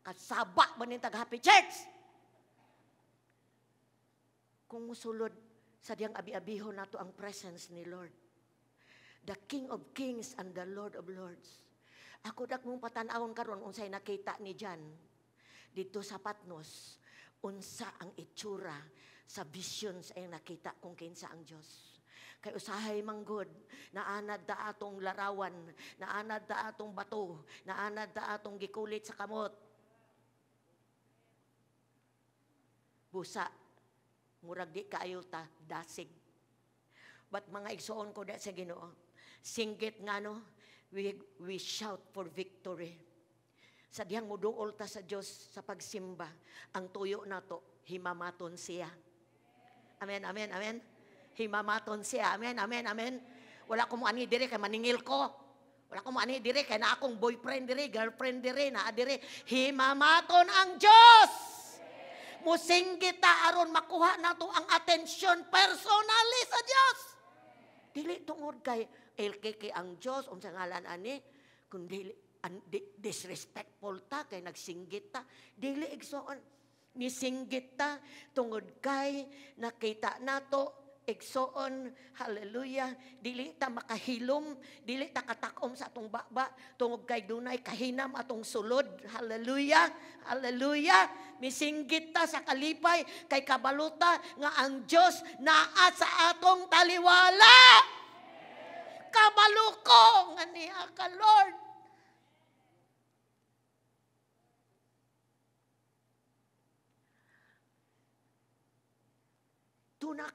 Kasaba man yung tag Happy Church. Kung musulod sa diyang abi-abihon nato ang presence ni Lord. The King of Kings and the Lord of Lords. Ako dak mong patan-awon karon unsay nakita ni John dito sa Patmos, unsa ang itsura sa visions ay nakita kung kinsa ang Dios. Kay usahay manggod, naanad da atong larawan, naanad da atong bato, naanad da atong gikulit sa kamot. Busa, murag di kaayo ta, dasig. But mga igsoon ko da sa Ginoo, singgit nga no, we shout for victory. Sa dihang muduol ta sa Dios sa pagsimba, ang tuyo nato, himamaton siya. Amen, amen, amen. Himamaton siya. Amen, amen, amen. Wala ko mo ani dire kay maningil ko. Wala ko mo ani dire kay na akong boyfriend dire, girlfriend dire, naa dire. Himamaton ang Dios. Musinggit ta aron makuha nato ang atensyon personally sa Dios. Dili tungod kay LKK ang Dios unsa ngalan ani, kundi disrespectful ta kay nagsinggit ta. Dili igsoon, nisinggit ta tungod kay nakita nato igsoon, hallelujah, dili ta makahilom, dili ta katakom sa atong baba tungod kay dunay kahinam atong sulod. Hallelujah, hallelujah. Misinggit ta sa kalipay kay kabaluta nga ang Dios naa sa atong taliwala. Kabalo ko nga niya ka, Lord. Tuna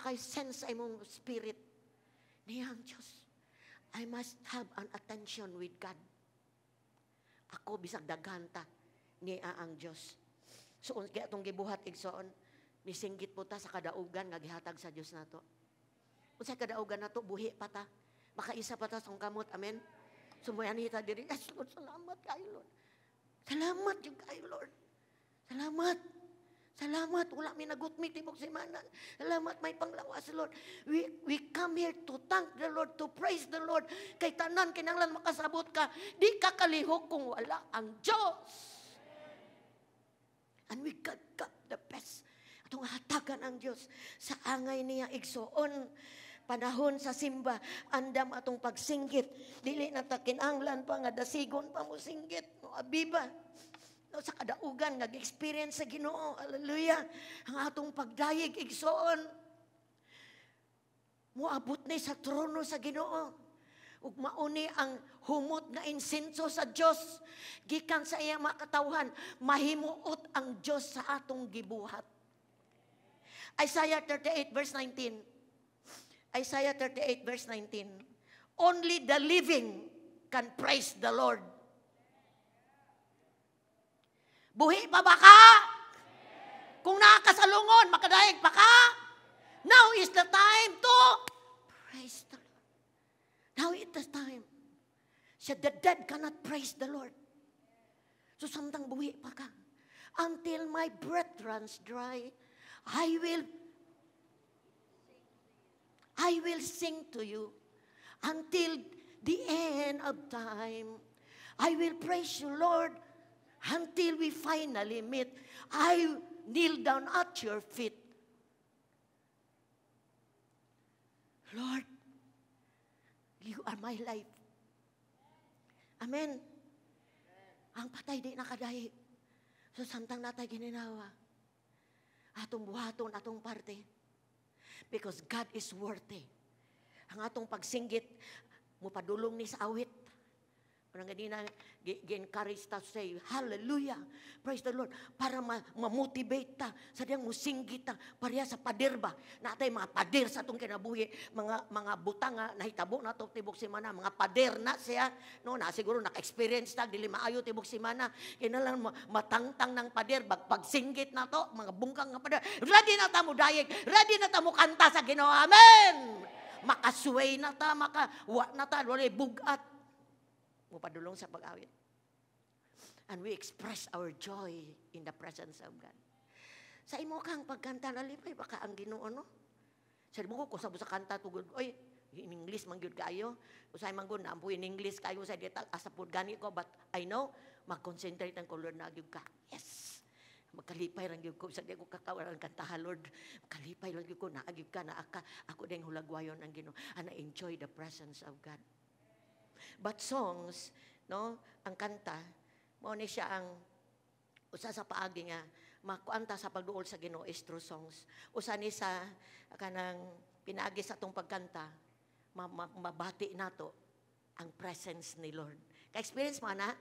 kay sense sa imong spirit. Niya ang Diyos. I must have an attention with God. Ako bisag daghan ta, niya ang Diyos. So, kaya atong gibuhat igsoon, nisinggit po ta sa kadaugan nga gihatag sa Diyos nato. Unsa kadaugan nato, buhi pa ta. Makaisa pa ta sa kamot, amen? Sumuyan hita diri, yes, Lord, salamat kayo, Lord. Salamat yung kayo, Lord. Salamat. Salamat, wala mi nagutmi tibok semana. Salamat, may panglawas, Lord. We come here to thank the Lord, to praise the Lord. Kay tanan, kinahanglan makasabot ka. Di ka kalihok kung wala ang Diyos. And we got the best. Atong hatagan ang Diyos sa angay niya igsoon. Panahon sa simba, andam atong pagsinggit. Dili na ta kinahanglan pa nga dasigon pa mo singgit. No, abiba. No, sa kadaugan nga experience sa Ginoo. Hallelujah. Ang atong pagdayeg igsoon moabot ni sa trono sa Ginoo. Ug mauni ang humot nga insenso sa Dios gikan sa iyang mga katawhan, mahimuot ang Dios sa atong gibuhat. Isaiah 38 verse 19. Isaiah 38 verse 19. Only the living can praise the Lord. Buhi pa ba ka? Kung nakakasalungon, makadaig pa ka? Now is the time to praise the Lord. Now is the time. Said the dead cannot praise the Lord. So samtang buhi pa ka, until my breath runs dry, I will sing to you until the end of time. I will praise you, Lord, until we finally meet. I kneel down at your feet. Lord, you are my life. Amen. Ang patay di nakadahi. So samtang natay gininawa, atong buhaton, atong parte. Because God is worthy. Ang atong pagsinggit, mupadulong ni sa awit. Parang ganina, gi-encourage ta to say, "Hallelujah, praise the Lord," para ma-motivate ta, sa diyang musinggit ta, pareha sa pader ba, natay mga pader sa atong kinabuhi, mga butang nga nahitabo na to tibok semana, mga pader na siya, no, na siguro naka-experience ta, dili maayo tibok semana, kinahanglan matangtang ng pader, pagsinggit na to, mga bungkang nga pader, ready na ta mo dayeg, ready na ta mo kanta sa Ginoo, amen! Makasway na ta, maka, wa na ta, walay bugat, mupadulong sa pag-awit. And we express our joy in the presence of God. Sa imo kang pagkanta, nalipay baka ang Ginoo, no? Sa mo ko, sa kanta, tugod, oy, in English man gyud kayo. Usay man gud naampo in English kayo sa dita asa pud gani ko, but I know mag-concentrate ang Lord na gyud ka. Yes. Magkalipay lang gyud ko sa di ko kakawalan kantahan, Lord. Kalipay lang gyud ko naa gyud ka naa ka. Ako ding hulagwayon ang Ginoo and I enjoy the presence of God. But songs, no, ang kanta, mao ni siya ang usa sa paagi nga makuanta sa pagduol sa Ginoo is through songs. Usa ni sa kanang pinaagi sa atong pagkanta, mabati nato ang presence ni Lord. Ka-experience mo ana?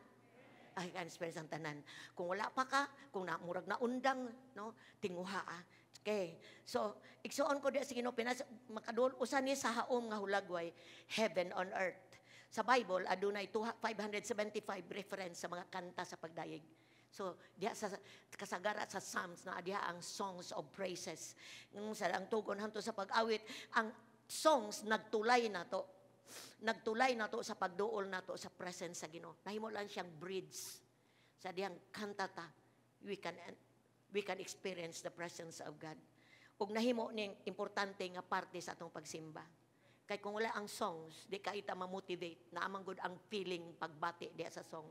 Ay, ka-experience ang tanan. Kung wala pa ka, kung na, murag na undang, no, tinguha ah. Okay. So, igsuon ko di sa Ginoo pinas makaduol usa ni sa haom nga hulagway, heaven on earth. Sa Bible, adunay 575 reference sa mga kanta sa pagdayeg. So, diha sa kasagara sa Psalms na diha ang songs of praises. Yung sa ang tugon hanto sa pag-awit, ang songs nagtulay nato. Nagtulay nato sa pagduol nato sa presence sa Ginoo. Nahimo lang siyang bridge. Sa dihang kanta ta, we can experience the presence of God. Ug nahimo ning importante nga parte sa atong pagsimba. Kay kung wala ang songs, di ka ita ma-motivate, naa man gud ang feeling pagbati diha sa song.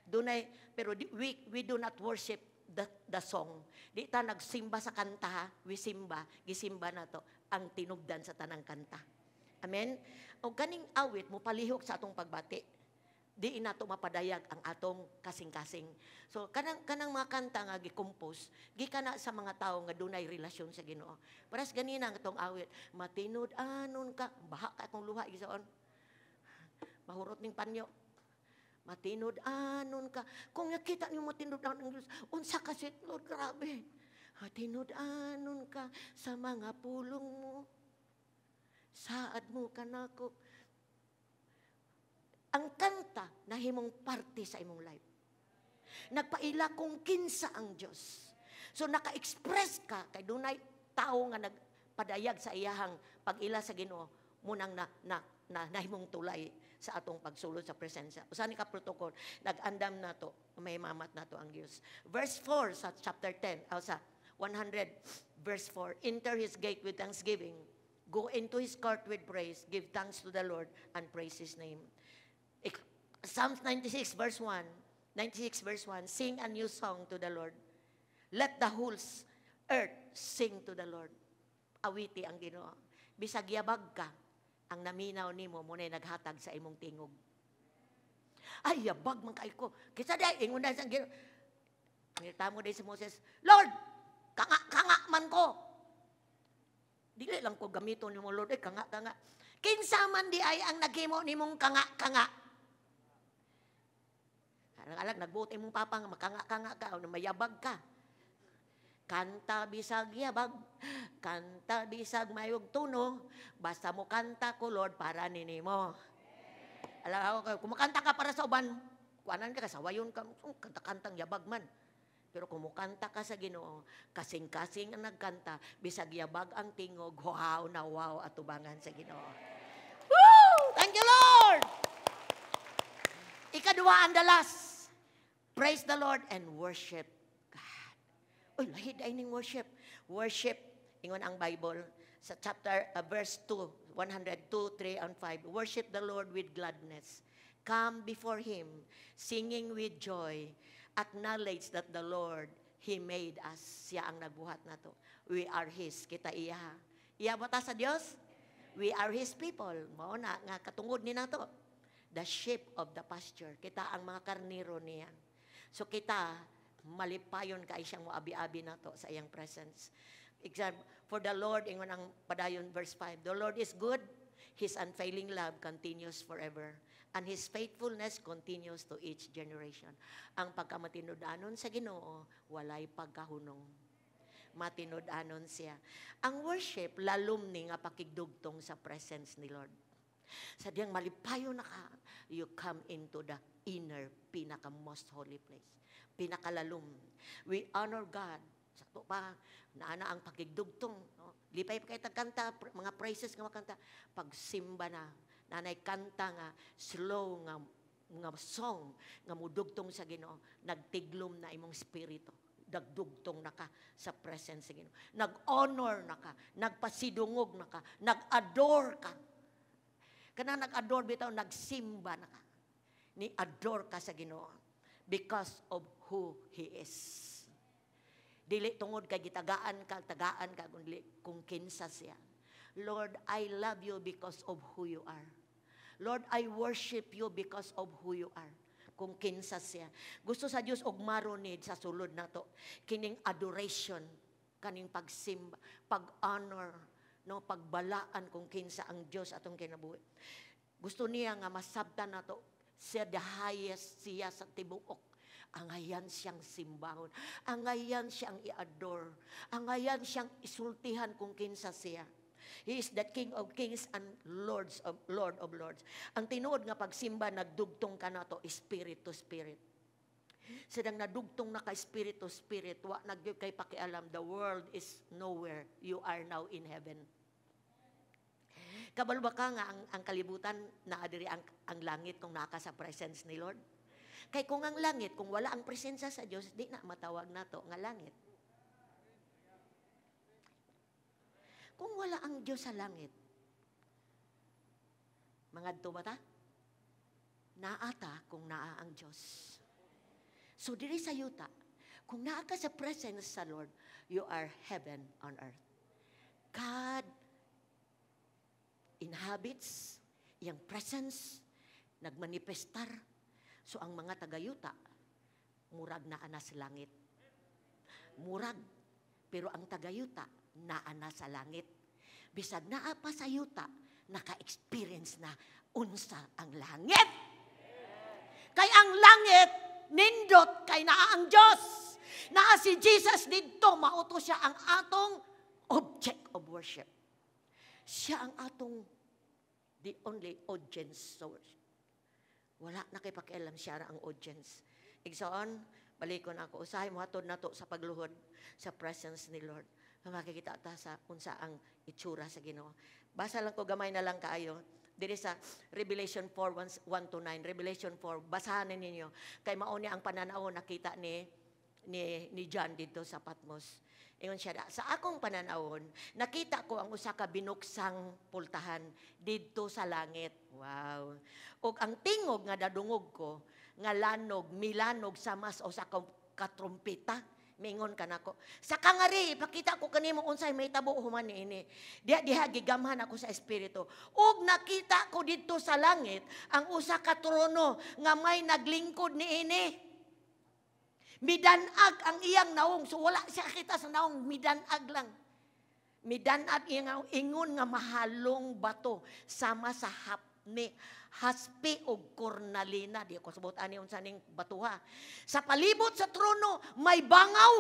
Dunay, pero di, we do not worship the song. Di ta nagsimba sa kanta, ha? We simba, gisimba na to ang tinubdan sa tanang kanta. Amen? O kaning awit mo palihok sa atong pagbati. Di nato mapadayag ang atong kasing-kasing. So kanang mga kanta nga gi-compose, gikan na sa mga tawo nga dunay relasyon sa Ginoo. Paras ganina ang atong awit, "Matinud-anon ka," baha ka akong luha gisaon. Mahurot ning panyo. "Matinud-anon ka." Kung nakita niyo matinud-anon ang Diyos, unsa ka sweet, Lord, grabe. "Matinud-anon ka sa mga pulong mo. Saad mo kanako." Ang kanta nahimong parte sa imong life. Nagpaila kung kinsa ang Dios. So naka-express ka kay dunay tao nga nagpadayag sa iyahang pag-ila sa Ginoo munang na nahimong tulay sa atong pagsulod sa presensya. Usa ni ka protocol, nag-andam nato, may mamat nato ang Dios. Verse 4 sa chapter 10, o sa 100 verse 4, "Enter his gate with thanksgiving. Go into his court with praise. Give thanks to the Lord and praise his name." Psalms 96 verse 1, 96 verse 1, "Sing a new song to the Lord. Let the whole earth sing to the Lord." Awiti ang Ginoo. Bisag yabag ka, ang naminaw nimo mo naghatag sa imong tingog. "Ay, yabag man kay ko. Kisa di, ingon na sa Ginoo." Ngita mo si Moses, "Lord, kanga, kanga man ko. Dili lang ko gamiton nimo, Lord, eh, kanga, kanga." Kinsa man di ay ang naghimo nimong kanga, kanga? Alang-alang, nagbuot imong papa nga makanga-kanga ka o mayabag ka. Kanta bisag yabag, kanta bisag mayog tuno, basta mo kanta ko, Lord, para ninimo. Alam ako, kumakanta ka para sa uban, kuanan ka, kasawayon ka, kanta-kantang yabag man. Pero kung mukanta ka sa Ginoo, kasing-kasing ang nagkanta, bisag yabag ang tingog, wow na wow atubangan sa Ginoo. Woo! Thank you, Lord! Ikaduha ang dalas. Praise the Lord and worship God. Uy, lahi ay ning worship. Worship, ingon ang Bible, sa chapter, verse 2, 102, 3, and 5. "Worship the Lord with gladness. Come before Him, singing with joy. Acknowledge that the Lord, He made us." Siya ang nagbuhat nato. We are His. Kita iya. Iya ba ta sa Dios? We are His people. Mao na nga katungod ni nato. The sheep of the pasture. Kita ang mga karniro niya. So kita, malipayon kay siyang moabi-abi nato sa iyang presence. Example, for the Lord, ingon ang padayon verse 5, "The Lord is good, His unfailing love continues forever." And His faithfulness continues to each generation. Ang pagkamatinud-anon sa Ginoo, walay pagkahunong. Matinud-anon siya. Ang worship, lalom ni nga pakigdugtong sa presence ni Lord. Sa diyang malipayo na ka, you come into the inner, pinaka most holy place. Pinakalalom. We honor God. Sakto pa, naana ang pakigdugtong. No? Lipay pa kay kanta, mga praises nga makanta. Pagsimba na, nanay kanta nga, slow nga nga song nga mudugtong sa Ginoo, nagtiglom na imong spirito, nagdugtong na ka sa presence sa Ginoo, nag-honor na ka, nagpasidungog na ka, nag-adore ka. Kana nag-adore bitaw, nagsimba na ka, ni adore ka sa Ginoo because of who He is. Dili tungod kay gitagaan ka, tagaan ka, kundi kung kinsa siya. Lord, I love you because of who you are. Lord, I worship you because of who you are. Kung kinsa siya. Gusto sa Dios og maronid sa sulod nato kining adoration, kaning pagsimba, pag-honor, no, pagbalaan kung kinsa ang Dios atong kinabuhi. Gusto niya nga masabtan nato siya, the highest siya sa tibuok. Angayan siyang simbahon. Angayan siyang i-adore. Angayan siyang isultihan kung kinsa siya. He is the King of Kings and Lord of Lords. Ang tinuod nga pagsimba, nagdugtong ka nato spirit to spirit. Sidang nadugtong na ka spirit to spirit, wa na gyud kay pakialam, the world is nowhere. You are now in heaven. Kabalo ba ka nga ang kalibutan naa diri ang langit kung naa ka sa presence ni Lord? Kay kung ang langit, kung wala ang presensya sa Dios, di na matawag nato nga langit. Kung wala ang Diyos sa langit, mangadto ba ta? Naata kung naa ang Diyos. So diri sa yuta, kung naa ka sa presence sa Lord, you are heaven on earth. God inhabits iyang presence, nagmanifestar. So ang mga tagayuta, murag naa na sa langit. Murag, pero ang tagayuta, naa na sa langit. Bisag naa pa sa yuta, naka-experience na unsa ang langit. Kay ang langit, nindot kay naa ang Diyos. Naa si Jesus didto, mao to siya ang atong object of worship. Siya ang atong the only audience sa worship. Wala na kay pakialam, siya ra ang audience. Igsoon, balikon ako. Usahay mo hatod nato sa pagluhod sa presence ni Lord. Makikita ta sa unsa ang itsura sa Ginoo. Basa lang ko, gamay na lang kaayo. Diri sa Revelation 4, 1 to 9. Revelation 4, basahan ninyo. Kay mao ni ang pananaw nakita ni John dito sa Patmos. Ingon siya, "Sa akong pananawon, nakita ko ang usa ka binuksang pultahan didto sa langit." Wow. Ug ang tingog nga dadungog ko, nga lanog, milanog sama sa usa ka katrumpeta. Mingon kanako, "Sa kangari, ipakita ko kanimo unsay mahitabo human niini." Diha diha gigamhan ako sa espiritu. Ug nakita ko didto sa langit ang usa ka trono nga may naglingkod niini. Midanag ang iyang naong. So wala siya kita sa naong, midanag lang. Midanag iyang naong, ingon nga mahalong bato sama sa hapni, haspi og kornalina. Di ko sabot ani unsa ning batuha. Sa palibot sa trono may bangaw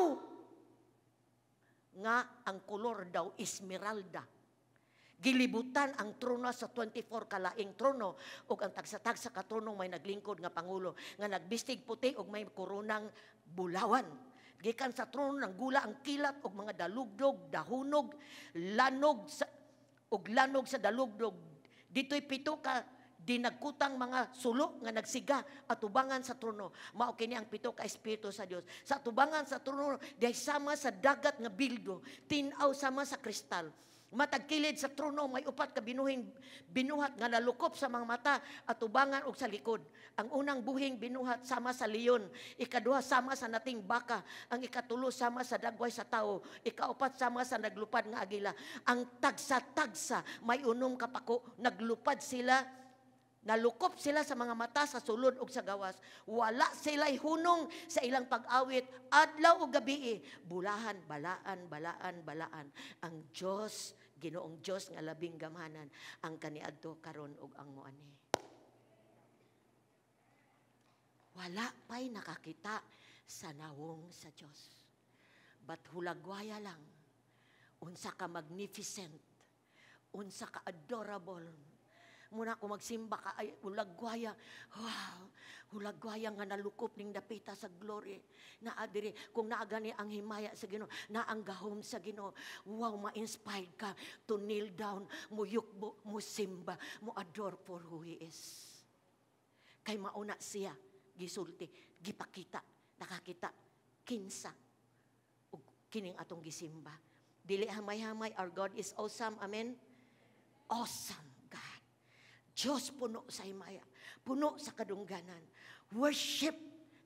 nga ang kolor daw esmeralda. Gilibutan ang trono sa 24 kalaing trono ug ang tagsa-tagsa ka trono may naglingkod nga pangulo nga nagbistig puti ug may koronang bulawan. Gikan sa trono nang gula ang kilat ug mga dalugdog, dahunog, lanog sa ug lanog sa dalugdog. Dito'y pito ka dinagkutang mga sulo nga nagsiga atubangan sa trono. Mao kini ang pito ka espiritu sa Dios. Sa atubangan sa trono diay sama sa dagat nga bildo, tin-aw sama sa kristal. Matag kilid sa trono may upat ka binuhing binuhat nga nalukop sa mga mata atubangan ug sa likod. Ang unang buhing binuhat sama sa leon, ikaduha sama sa nating baka, ang ikatulo sama sa dagway sa tao, ikaupat sama sa naglupad nga agila. Ang tagsa-tagsa may unom ka pako, naglupad sila, nalukop sila sa mga mata sa sulod ug sa gawas. Wala sila'y hunong sa ilang pag-awit, adlaw ug gabii. Bulahan, balaan, balaan, balaan. Ang Dios, Ginoong Dios nga labing gamhanan, ang kaniadto, karon ug ang moani. Wala pa'y nakakita sa nawong sa Diyos. But hulagwaya lang, unsa ka magnificent, unsa ka adorable. Muna kung magsimba ka, ay hulagwaya, wow, hulagwaya nga nalukop ning dapita sa glory. Naa diri, kung naa gani ang himaya sa Ginoo, naa ang gahom sa Ginoo, wow, ma-inspired ka to kneel down, mo yukbo, mo simba, mo adore for who He is. Kay mauna siya, gisulti, gipakita, nakakita, kinsa, ug kining atong gisimba. Dili hamay-hamay, our God is awesome, amen? Awesome God. Diyos puno sa himaya, puno sa kadungganan. Worship,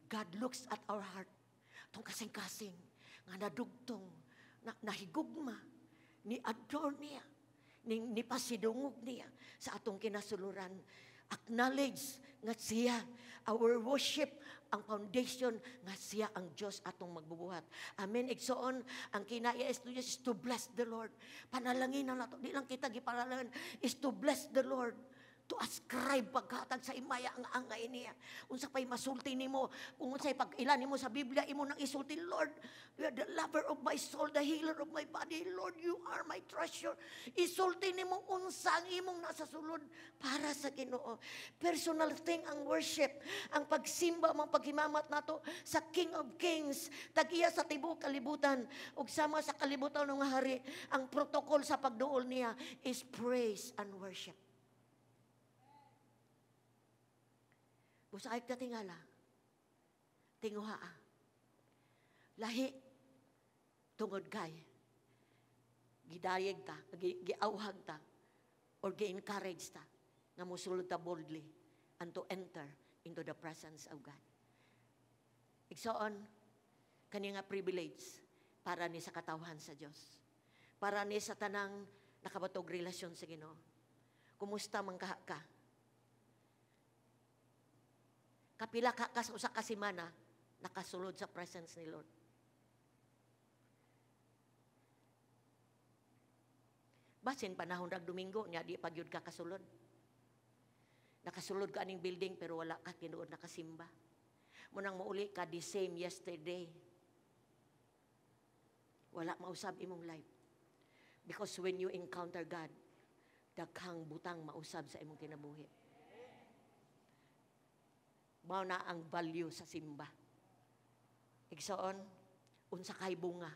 God looks at our heart. Atong kasing-kasing, nga nadugtong, na, nahigugma, ni adore niya, ni pasidungog niya sa atong kinasuluran. Acknowledge nga siya, our worship, ang foundation nga siya ang Diyos atong magbubuhat. Amen. Igsoon, ang kinaya is to, is to bless the Lord. Panalangin na nato, di lang kita gipanalangin, is to bless the Lord, to ascribe paghatag sa himaya ang angay niya. Unsa pay masulti nimo, kung unsay pag-ila nimo sa Biblia, imo nang isulti, "Lord, you are the lover of my soul, the healer of my body. Lord, you are my treasure." Isulti nimo unsa ang imong nasa sulod para sa Ginoo. Personal thing ang worship, ang pagsimba, ang paghimamat nato sa King of Kings, tag-iya sa tibuok kalibutan, ug sama sa kalibutan ng hari, ang protocol sa pagduol niya is praise and worship. Busa ay katingala. Tinguha. Lahi tungod kay gidayeg ta, giawhag ta, or gi-encourage ta nga mosulod ta boldly and to enter into the presence of God. Igsoon, kani nga privilege para ni sa katawhan sa Dios. Para ni sa tanang nakabatog relasyon sa Ginoo. Kumusta man kaha ka? Kapila ka ka sa usa ka semana nakasulod sa presence ni Lord? Basin panahon rag Domingo nya di pa gyud ka kasulod. Nakasulod ka aning building pero wala ka tinuod nakasimba. Munang muuli ka the same yesterday. Wala mausab imong life. Because when you encounter God, daghang butang mausab sa imong kinabuhi. Mao na ang value sa simba. Igsoon, unsa kay bunga?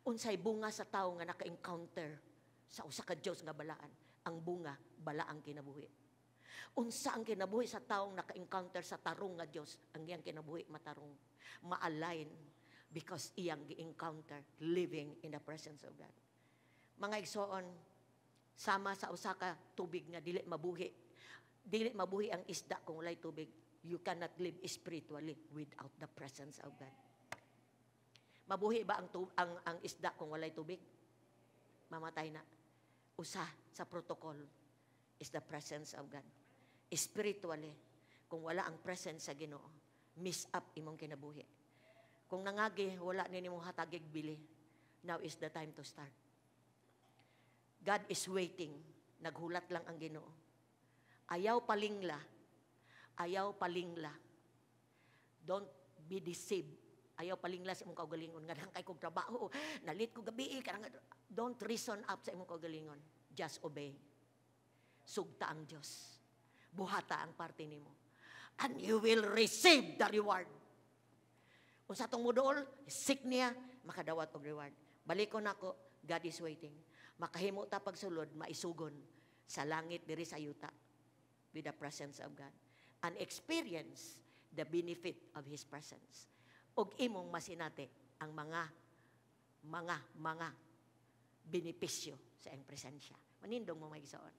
Unsay bunga sa tawo nga naka-encounter sa usa ka Dios nga balaan? Ang bunga, balaang kinabuhi. Unsa ang kinabuhi sa taong naka-encounter sa tarong nga Dios? Ang iyang kinabuhi matarong, ma-align because iyang gi-encounter living in the presence of God. Mga igsoon, sama sa usa ka tubig nga dili mabuhi. Dili mabuhi ang isda kung walay tubig. You cannot live spiritually without the presence of God. Mabuhi ba ang isda kung walay tubig? Mamatay na. Usa sa protocol is the presence of God. Spiritually, kung wala ang presence sa Ginoo, miss up imong kinabuhi. Kung nangagi, wala ni nimo hatagig bili. Now is the time to start. God is waiting. Naghulat lang ang Ginoo. Ayaw palingla. Ayaw palingla. Don't be deceived. Ayaw palingla sa imong kaugalingon. Nga kay kog trabaho, nalit ko gabi, kanang don't reason up sa imong kaugalingon. Just obey. Sugta ang Dios. Buhata ang parte nimo. And you will receive the reward. Unsa tong muduol, seek niya, makadawat og reward. Balikon nako, God is waiting. Makahimo ta pagsulod, maisugon sa langit diri sa yuta with the presence of God. And experience the benefit of His presence. Og imong masinati ang mga benepisyo sa iyang presensya. Manindong mo mga igsoon.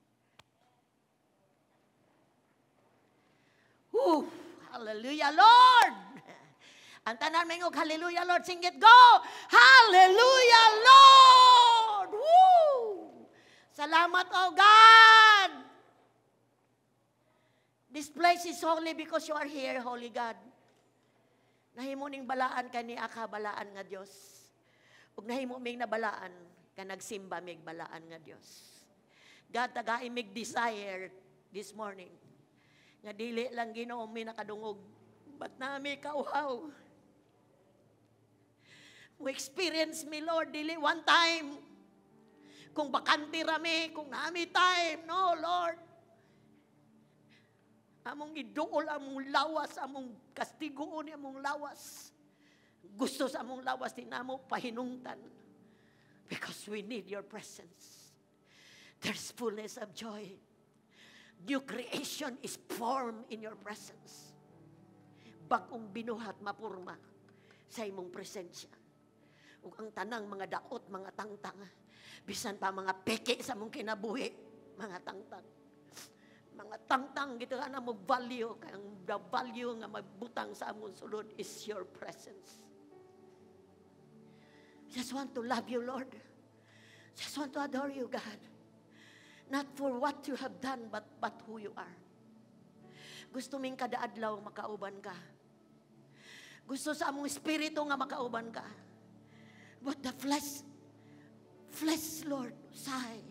Woo! Hallelujah, Lord! Ang tanan may ngog, "Hallelujah, Lord." Sing it, go! Hallelujah, Lord! Woo! Salamat, oh God! This place is holy because you are here, Holy God. Nahimo ning balaan kay ni aka balaan nga Dios. Ug nahimo ming nabalaan ka nagsimba mig balaan nga Dios. God, tagai mig desire this morning. Nga dili lang Ginoo mi nakadungog. But naa mi kauhaw. We experience mi, Lord, dili one time. Kung bakante rami, kung naa mi time, no, Lord. Among iduol, among lawas, among kastigoon, among lawas. Gusto sa among lawas, di namo pahinungtan. Because we need your presence. There's fullness of joy. New creation is formed in your presence. Bagong binuhat mapurma sa imong presensya. Ug ang tanang mga daot, mga tangtang, bisan pa mga peke sa among kinabuhi, mga tangtang. Mga tangtang gito na mo value, kay ang the value nga magbutang sa among sulod is your presence. Just want to love you, Lord. Just want to adore you, God. Not for what you have done, but who you are. Gusto ming kada adlaw makauban ka. Gusto sa among espiritu nga makauban ka. But the flesh, flesh, Lord, say.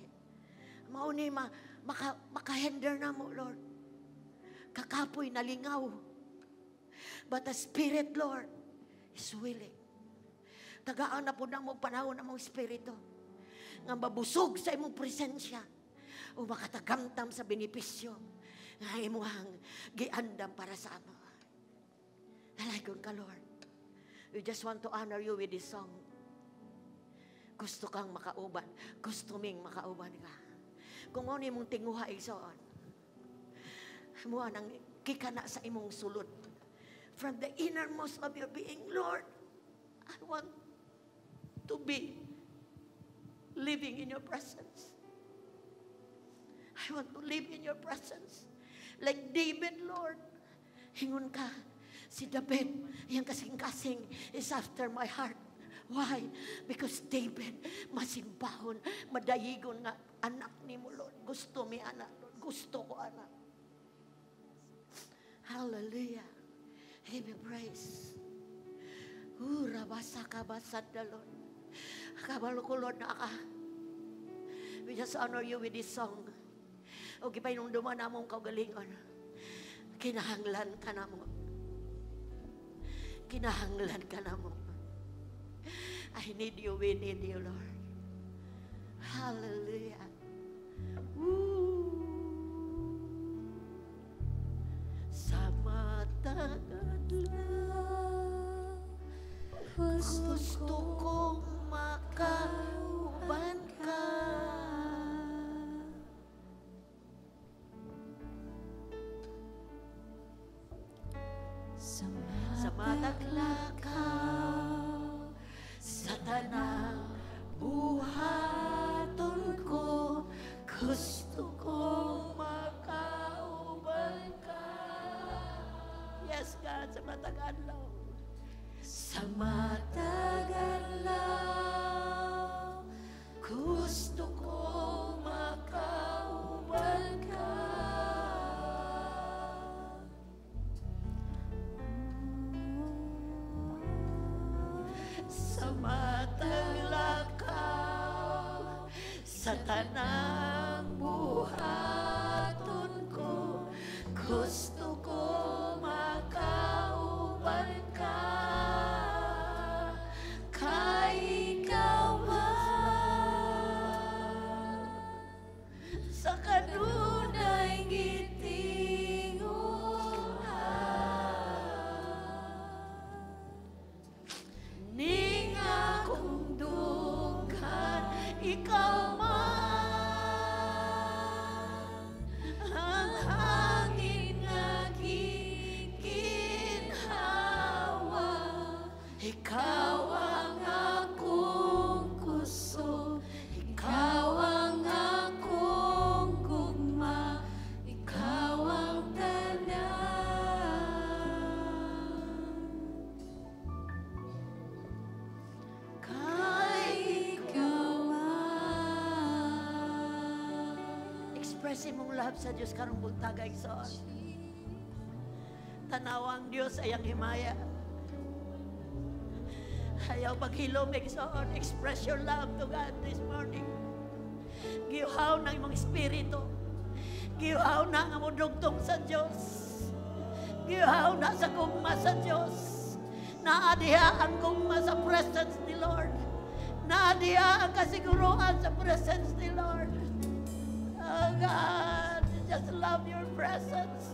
Mao ni makahinder na mo, Lord. Kakapoy, nalingaw. But the Spirit, Lord, is willing. Tagaan na po na mo panahon among espiritu nga mabusog sa imong presensya o makatagamtam sa benepisyo nga imong giandam para sa amo. Dalaygon ka, Lord. We just want to honor you with this song. Gusto kang makauban. Gusto ming makauban ka. Kung ano imong tinguha, igsoon, mo nang kikana sa imong sulod. From the innermost of your being, Lord, I want to be living in your presence. I want to live in your presence. Like David, Lord. Ingon ka, si David, iyang kasing-kasing is after my heart. Why? Because David, masimbahon, madayigon nga, anak ni mo, Lord. Gusto mi anak, Lord. Gusto ko anak. Hallelujah. Give you praise. Rabasa kabasad Lord. Kabalo ko, Lord, na ka. We just honor you with this song. O gipahinumduman namong kaugalingon. Kinahanglan ka namo. Kinahanglan ka namo. I need you, we need you, Lord. Hallelujah. Woo. Sa matag adlaw, gusto kong makauban ka. Sa matag lakaw, sa tanang buhaton ko, gusto kong makauban ka. Yes, God, sa matag adlaw. Sa matag adlaw, gusto kong makauban ka. Sa matag lakaw, sa tanang buhaton ko, gusto ko makauban ka. Kay ikaw man sa kanunay gitinguha. Ning akong dughan, ikaw man ang hangin nga giginhawa. Ikaw ang akong kusog, ikaw ang akong gugma, ikaw ang tanan. Kay ikaw man. Express imong love sa Diyos karong buntag, igsoon. Tanaw ang Diyos ay ang himaya. Ayaw paghilom, igsoon. Express your love to God this morning. Giuhaw ng imong espiritu. Giuhaw na nga mo dugtong sa Diyos. Gihaw na sa gugma sa Diyos. Naa diha ang gugma sa presence ni Lord. Naa diha ang kasiguruan sa presence ni Lord. Oh God, just love your presence.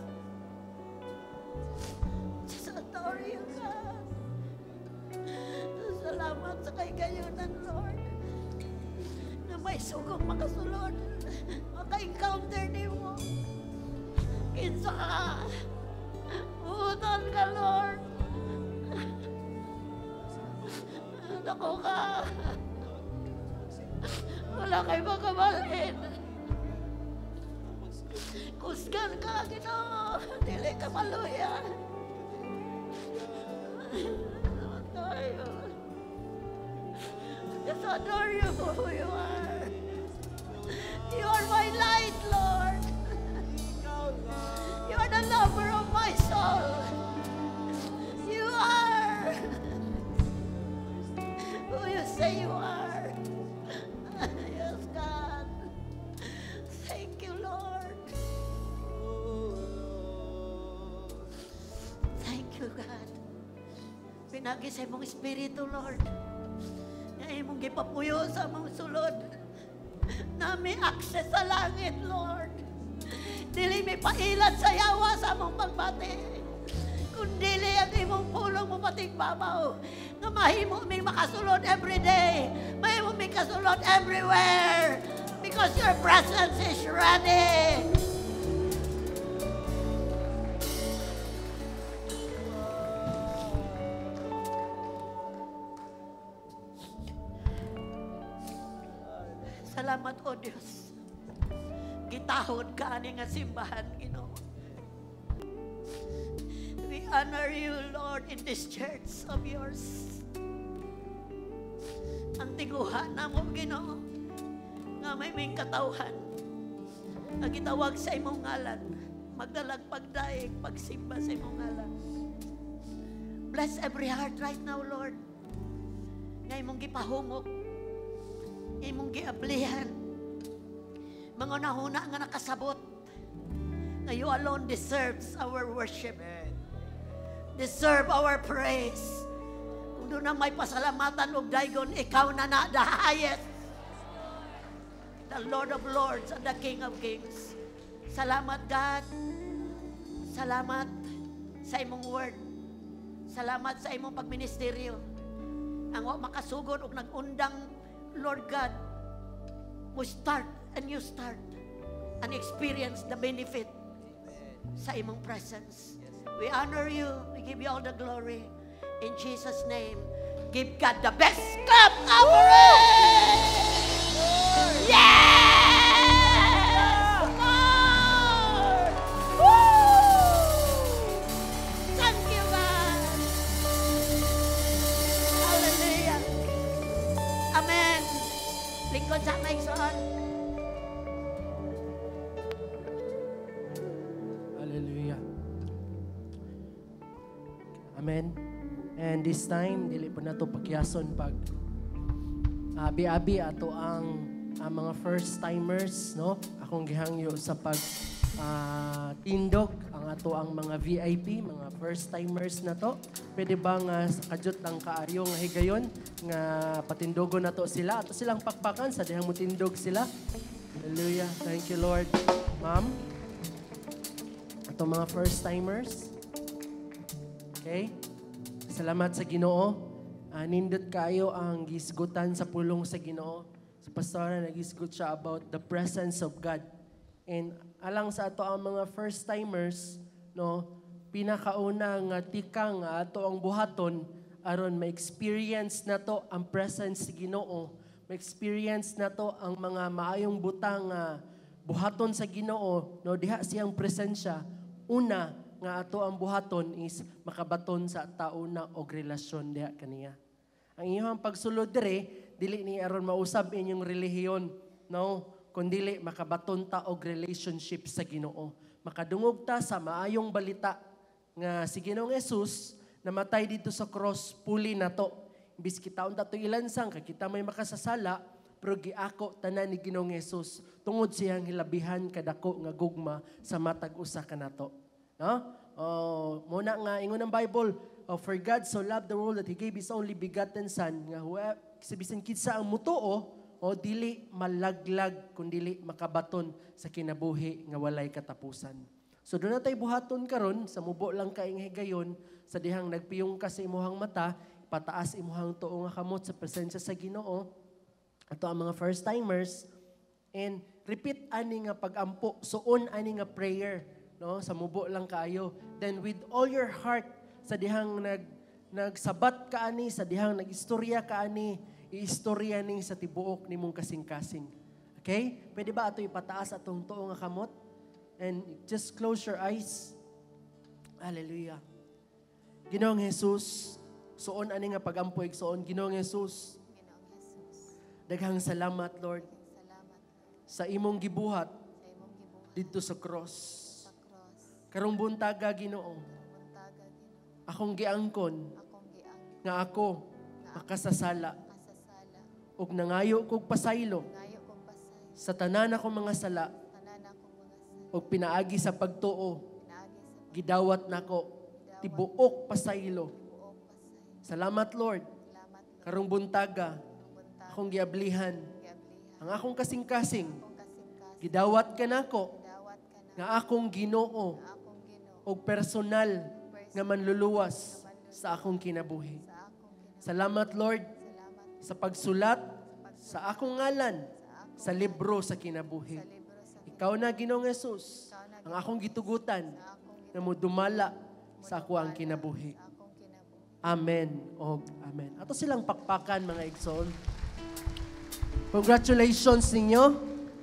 Just adore you, God. Salamat sa kahigayunan, Lord. Na may sugong makasulod, maka-encounter nimo. Kinsa ka. Buotan ka, Lord. Dako ka. Wala kay makabalhin. Kusgan ka, Ginoo. Dili ka maluya. Salamat kayo. Just adore you for who you are. You are my light, Lord. You are the lover of my soul. You are who you say you are. Yes, God. Thank you, Lord. Thank you, God. Pinaagi sa imong espiritu, Lord. Nga imong gipapuyo sa among sulod. Na may access sa langit, Lord. Dili may pailat sa yawa sa among pagbati. Kung dili ang imong pulong mo patigbabaw, nga mahimo mi makasulod every day, mahimo mi kasulod everywhere, because your presence is ready. Salamat, O Diyos. Gitahod ka ani nga simbahan, Ginoo. We honor you, Lord, in this church of yours. Ang tiguha namo, Ginoo, nga may ming katawhan, nga gitawag sa imong ngalan, magdalag pagdaig, pagsimba sa imong ngalan. Bless every heart right now, Lord. Nga imong gipahumok, imong giablihan, mga nahuna nga nakasabot, nga you alone deserves our worship. Amen. Deserve our praise. Kung doon na may pasalamatan og daygon, ikaw na na the highest. The Lord of Lords and the King of Kings. Salamat, God. Salamat sa imong word. Salamat sa imong pagministeryo. Ang wa makasugod og nag-undang, Lord God, mo start a new start and experience the benefit sa imong presence. We honor you. We give you all the glory. In Jesus' name, give God the best clap offering! Yes! Lord! Woo! Thank you, God! Hallelujah! Amen! Lingkod sa may igsoon. Hallelujah. Amen. And this time, dili po na ito pagyason pag abi-abi ato ang mga first-timers, no? Akong gihangyo sa pag tindog ang ato ang mga VIP, mga first-timers na to. Pwede ba nga kadyot lang kaayo nga higayon nga patindogon na to sila? Ato silang pakpakan sa dihang mutindog sila. Hallelujah. Thank you, Lord. Ma'am, ato mga first-timers. Okay? Salamat sa Ginoo. Nindot kayo ang gisgutan sa pulong sa Ginoo. Sa pastora, nagisgot siya about the presence of God. And alang sa ato ang mga first-timers, no, pinakauna nga tikang nga ato ang buhaton aron ma-experience na to ang presence sa Ginoo. Ma-experience na to ang mga maayong butang nga buhaton sa Ginoo, no, diha siyang presensya. Una nga ato ang buhaton is makabaton sa tauna og relasyon diha kaniya. Ang iyong pagsulod dire dili ni aron mausab inyong relihiyon, no, kundili makabaton ta og relationship sa Ginoo. Makadungog ta sa maayong balita nga si Ginoong Jesus namatay dito sa cross puli nato. Imbis kita unta to ilansang kay kita may makasasala, pero giako tanan ni Ginoong Jesus tungod siyang hilabihan kadako nga gugma sa matag usa kanato. No? Oh, muna nga ingon ang Bible, oh, "For God so loved the world that He gave His only begotten Son," nga whoever, bisan kinsa ang mutuo o dili malaglag kun dili makabaton sa kinabuhi nga walay katapusan. So duna tay buhaton karon sa mubo lang kay nga higayon sa dihang nagpiyong ka sa imuhang mata, pataas imuhang tuo nga kamot sa presensya sa Ginoo. Ato ang mga first timers and repeat ani nga pagampo, suon ani nga prayer, no, sa mubo lang kaayo. Then with all your heart, sa dihang nagsabat ka ani, sa dihang nagistorya ka ani, iistorya ni sa tibuok nimong kasing-kasing. Okay? Pwede ba ato ipataas atong tuo nga kamot? And just close your eyes. Hallelujah. Ginoong Jesus, suon ani nga pagampo, igsoon. Ginoong Jesus, Ginoong Jesus, daghang salamat, Lord, salamat, Lord, sa imong gibuhat sa imong gibuhat didto sa cross. Sa cross. Karong buntaga, Ginoo, Buntaga, Ginoo, akong giangkon akong giang nga ako makasasala kasasala, ug nangayo kog pasaylo ngayo kong pasay sa tanan akong mga sala tanan akong mga sala, ug pinaagi sa pagtuo pinaagi sa gidawat nako tibuok pasaylo. tibuok pasay. Salamat, Lord. Salamat, Lord. Karong buntaga Karong buntaga, akong giablihan giablihan ang akong kasing-kasing, akong kasing-kasing, gidawat ka nako gidawat ka na nga akong Ginoo nga akong Ginoo ug personal nga manluluwas sa akong kinabuhi. Sa akong kinabuhi. Salamat, Lord, Salamat sa pagsulat sa akong ngalan sa libro sa kinabuhi. Sa libro sa Ikaw na, Ginoong Jesus, ang akong gitugutan akong na modumala sa ako ang kinabuhi. Sa akong kinabuhi. Amen og amen. Ato silang pakpakan, mga igsoon. Congratulations ninyo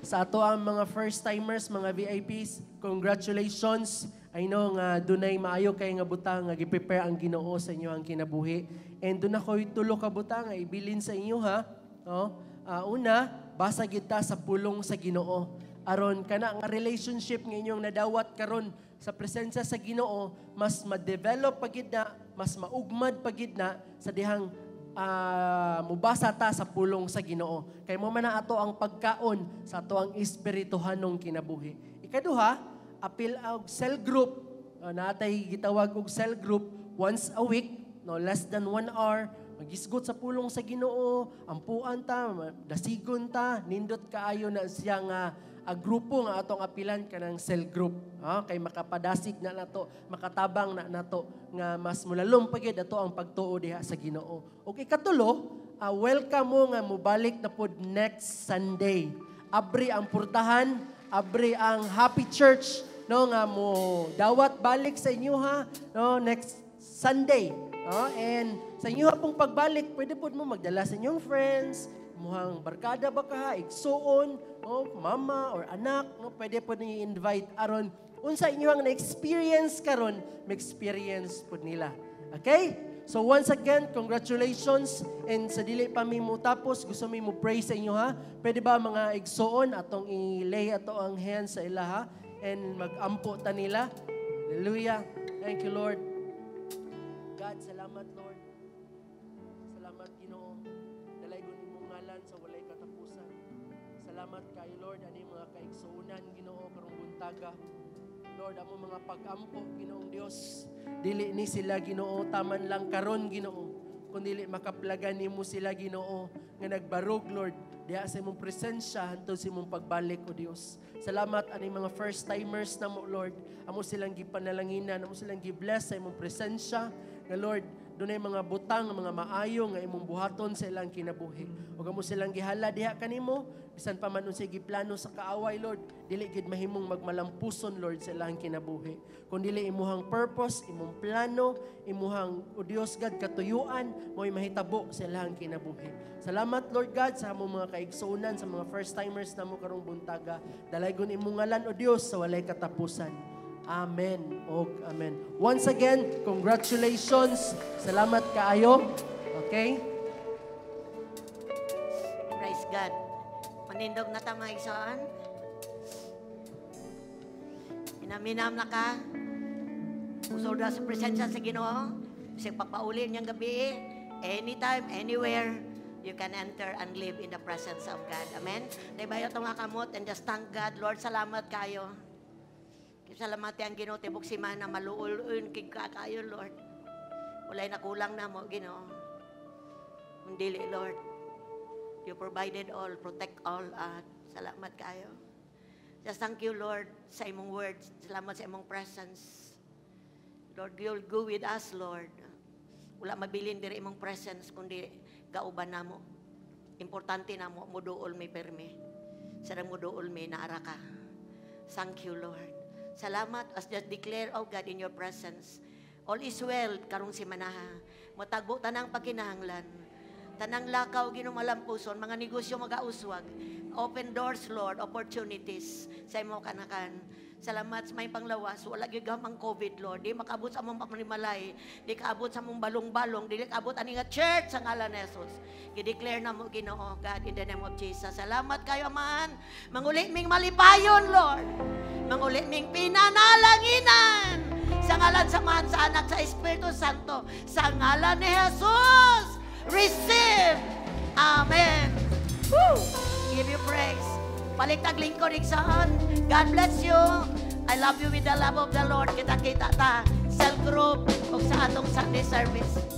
sa ato ang mga first timers, mga VIPs. Congratulations. I know nga dunay maayo kay nga butang nga gi-prepare ang Ginoo sa inyo ang kinabuhi. And duna koy tulo ka butang nga ibilin sa inyo, ha. No? Una, basa gid ta sa pulong sa Ginoo. Aron kana nga relationship nga inyong nadawat karon sa presensya sa Ginoo, mas ma-develop pa gid na, mas maugmad pa gid na sa dihang mubasa ta sa pulong sa Ginoo. Kay mao man na ato ang pagkaon sa ato ang espirituhanong kinabuhi. Ikaduha, apil og cell group. Naatay gitawag og cell group once a week, no, less than 1 hour, magisgot sa pulong sa Ginoo, ampuan ta, dasigon ta, nindot kaayo na siya nga a grupo nga atong apilan kanang cell group. Ah, kay makapadasig na nato, makatabang na nato nga mas mulalom pa gyud ato ang pagtuo diha sa Ginoo. Ug ikatulo, welcome mo nga mobalik na pod next Sunday. Abri ang purtahan, abri ang Happy Church, no, nga mo dawat balik sa inyo, ha, no, next Sunday. No? And sa inyo pong pagbalik, pwede pod mo magdala sa inyong friends, muhang barkada ba ka, igsuon, no, mama or anak, no, pwede pod ninyo invite aron unsa inyo ang na-experience karon, ma-experience pod nila. Okay? So once again, congratulations, and sa dili pa mi mo tapos, gusto mi mo pray sa inyo, ha. Pwede ba, mga igsuon, atong i-lay ato ang hands sa ila, ha, and magampo ta nila. Hallelujah. Thank you, Lord. God, salamat, Lord. Salamat, Ginoo. Dalaygon imong ngalan sa walay katapusan. Salamat kayo, Lord, ani mga kaigsuonan, Ginoo, karong buntaga. Lord, amo mga pag-ampo, Ginoong Dios. Dili ni sila, Ginoo, taman lang karon, Ginoo. Kun dili makaplagan nimo sila, Ginoo, nga nagbarog, Lord, diha sa imong presensya hantod sa imong pagbalik, O Dios. Salamat ani mga first timers namo, Lord. Amo silang gipanalanginan, amo silang gi-bless sa imong presensya. Nga Lord, dunay mga butang, mga maayo nga imong buhaton sa ilang kinabuhi. Ug amo silang gihala diha kanimo, bisan pa man unsay giplano sa kaaway, Lord, dili gid mahimong magmalampuson, Lord, sa ilang kinabuhi. Kun dili imuhang purpose, imong plano, imuhang, O Dios God, katuyuan mo'y mahitabo sa ilang kinabuhi. Salamat, Lord God, sa among mga kaigsuonan, sa mga first timers namo karong buntaga. Dalaygon imong ngalan, O Dios, sa walay katapusan. Amen og amen. Once again, congratulations. Salamat kaayo. Okay? Praise God. Manindog na ta, mga igsoon. Inaminam na ka. Usod na sa presensya sa Ginoo. Bisag papauli niyang gabi. Anytime, anywhere, you can enter and live in the presence of God. Amen? Dahil bayo itong mga kamot and just thank God. Lord, salamat kayo. Salamat ang Ginoo tibok simana maluol kig kaayo, Lord. Walay nakulang namo, Ginoo. Dili, Lord. You provided all, protect all. At salamat kayo. Just thank you, Lord, sa imong words. Salamat sa imong presence. Lord, you'll go with us, Lord. Wala mabilin diri imong presence, kundi gauban namo. Importante namo, muduol mi permi. Sarang muduol mi, naara ka. Thank you, Lord. Salamat as just declare, oh God, in your presence. All is well karong simanaha. Matagbo tanang pagkinahanglan. Tanang lakaw, Ginoo, malampuson, mga negosyo magauswag. Open doors, Lord, opportunities sa imong kanakan. Salamat sa may panglawas. Wala gyud ang COVID, Lord. Di makaabot sa among pamanimalay. Di kaabot sa among balong-balong. Di kaabot ani nga church sa ngalan ni Jesus. Gi-declare na mo, Ginoo, God, in the name of Jesus. Salamat kayo, Amahan. Manguli ming malipayon, Lord. Manguli ming pinanalanginan. Sa ngalan sa Amahan, sa Anak, sa Espiritu Santo. Sa ngalan ni Jesus. Receive. Amen. Woo! Give you praise. Balik tag lingkod, igsoon. God bless you. I love you with the love of the Lord. Kita-kita ta. Cell group o sa atong Sunday service.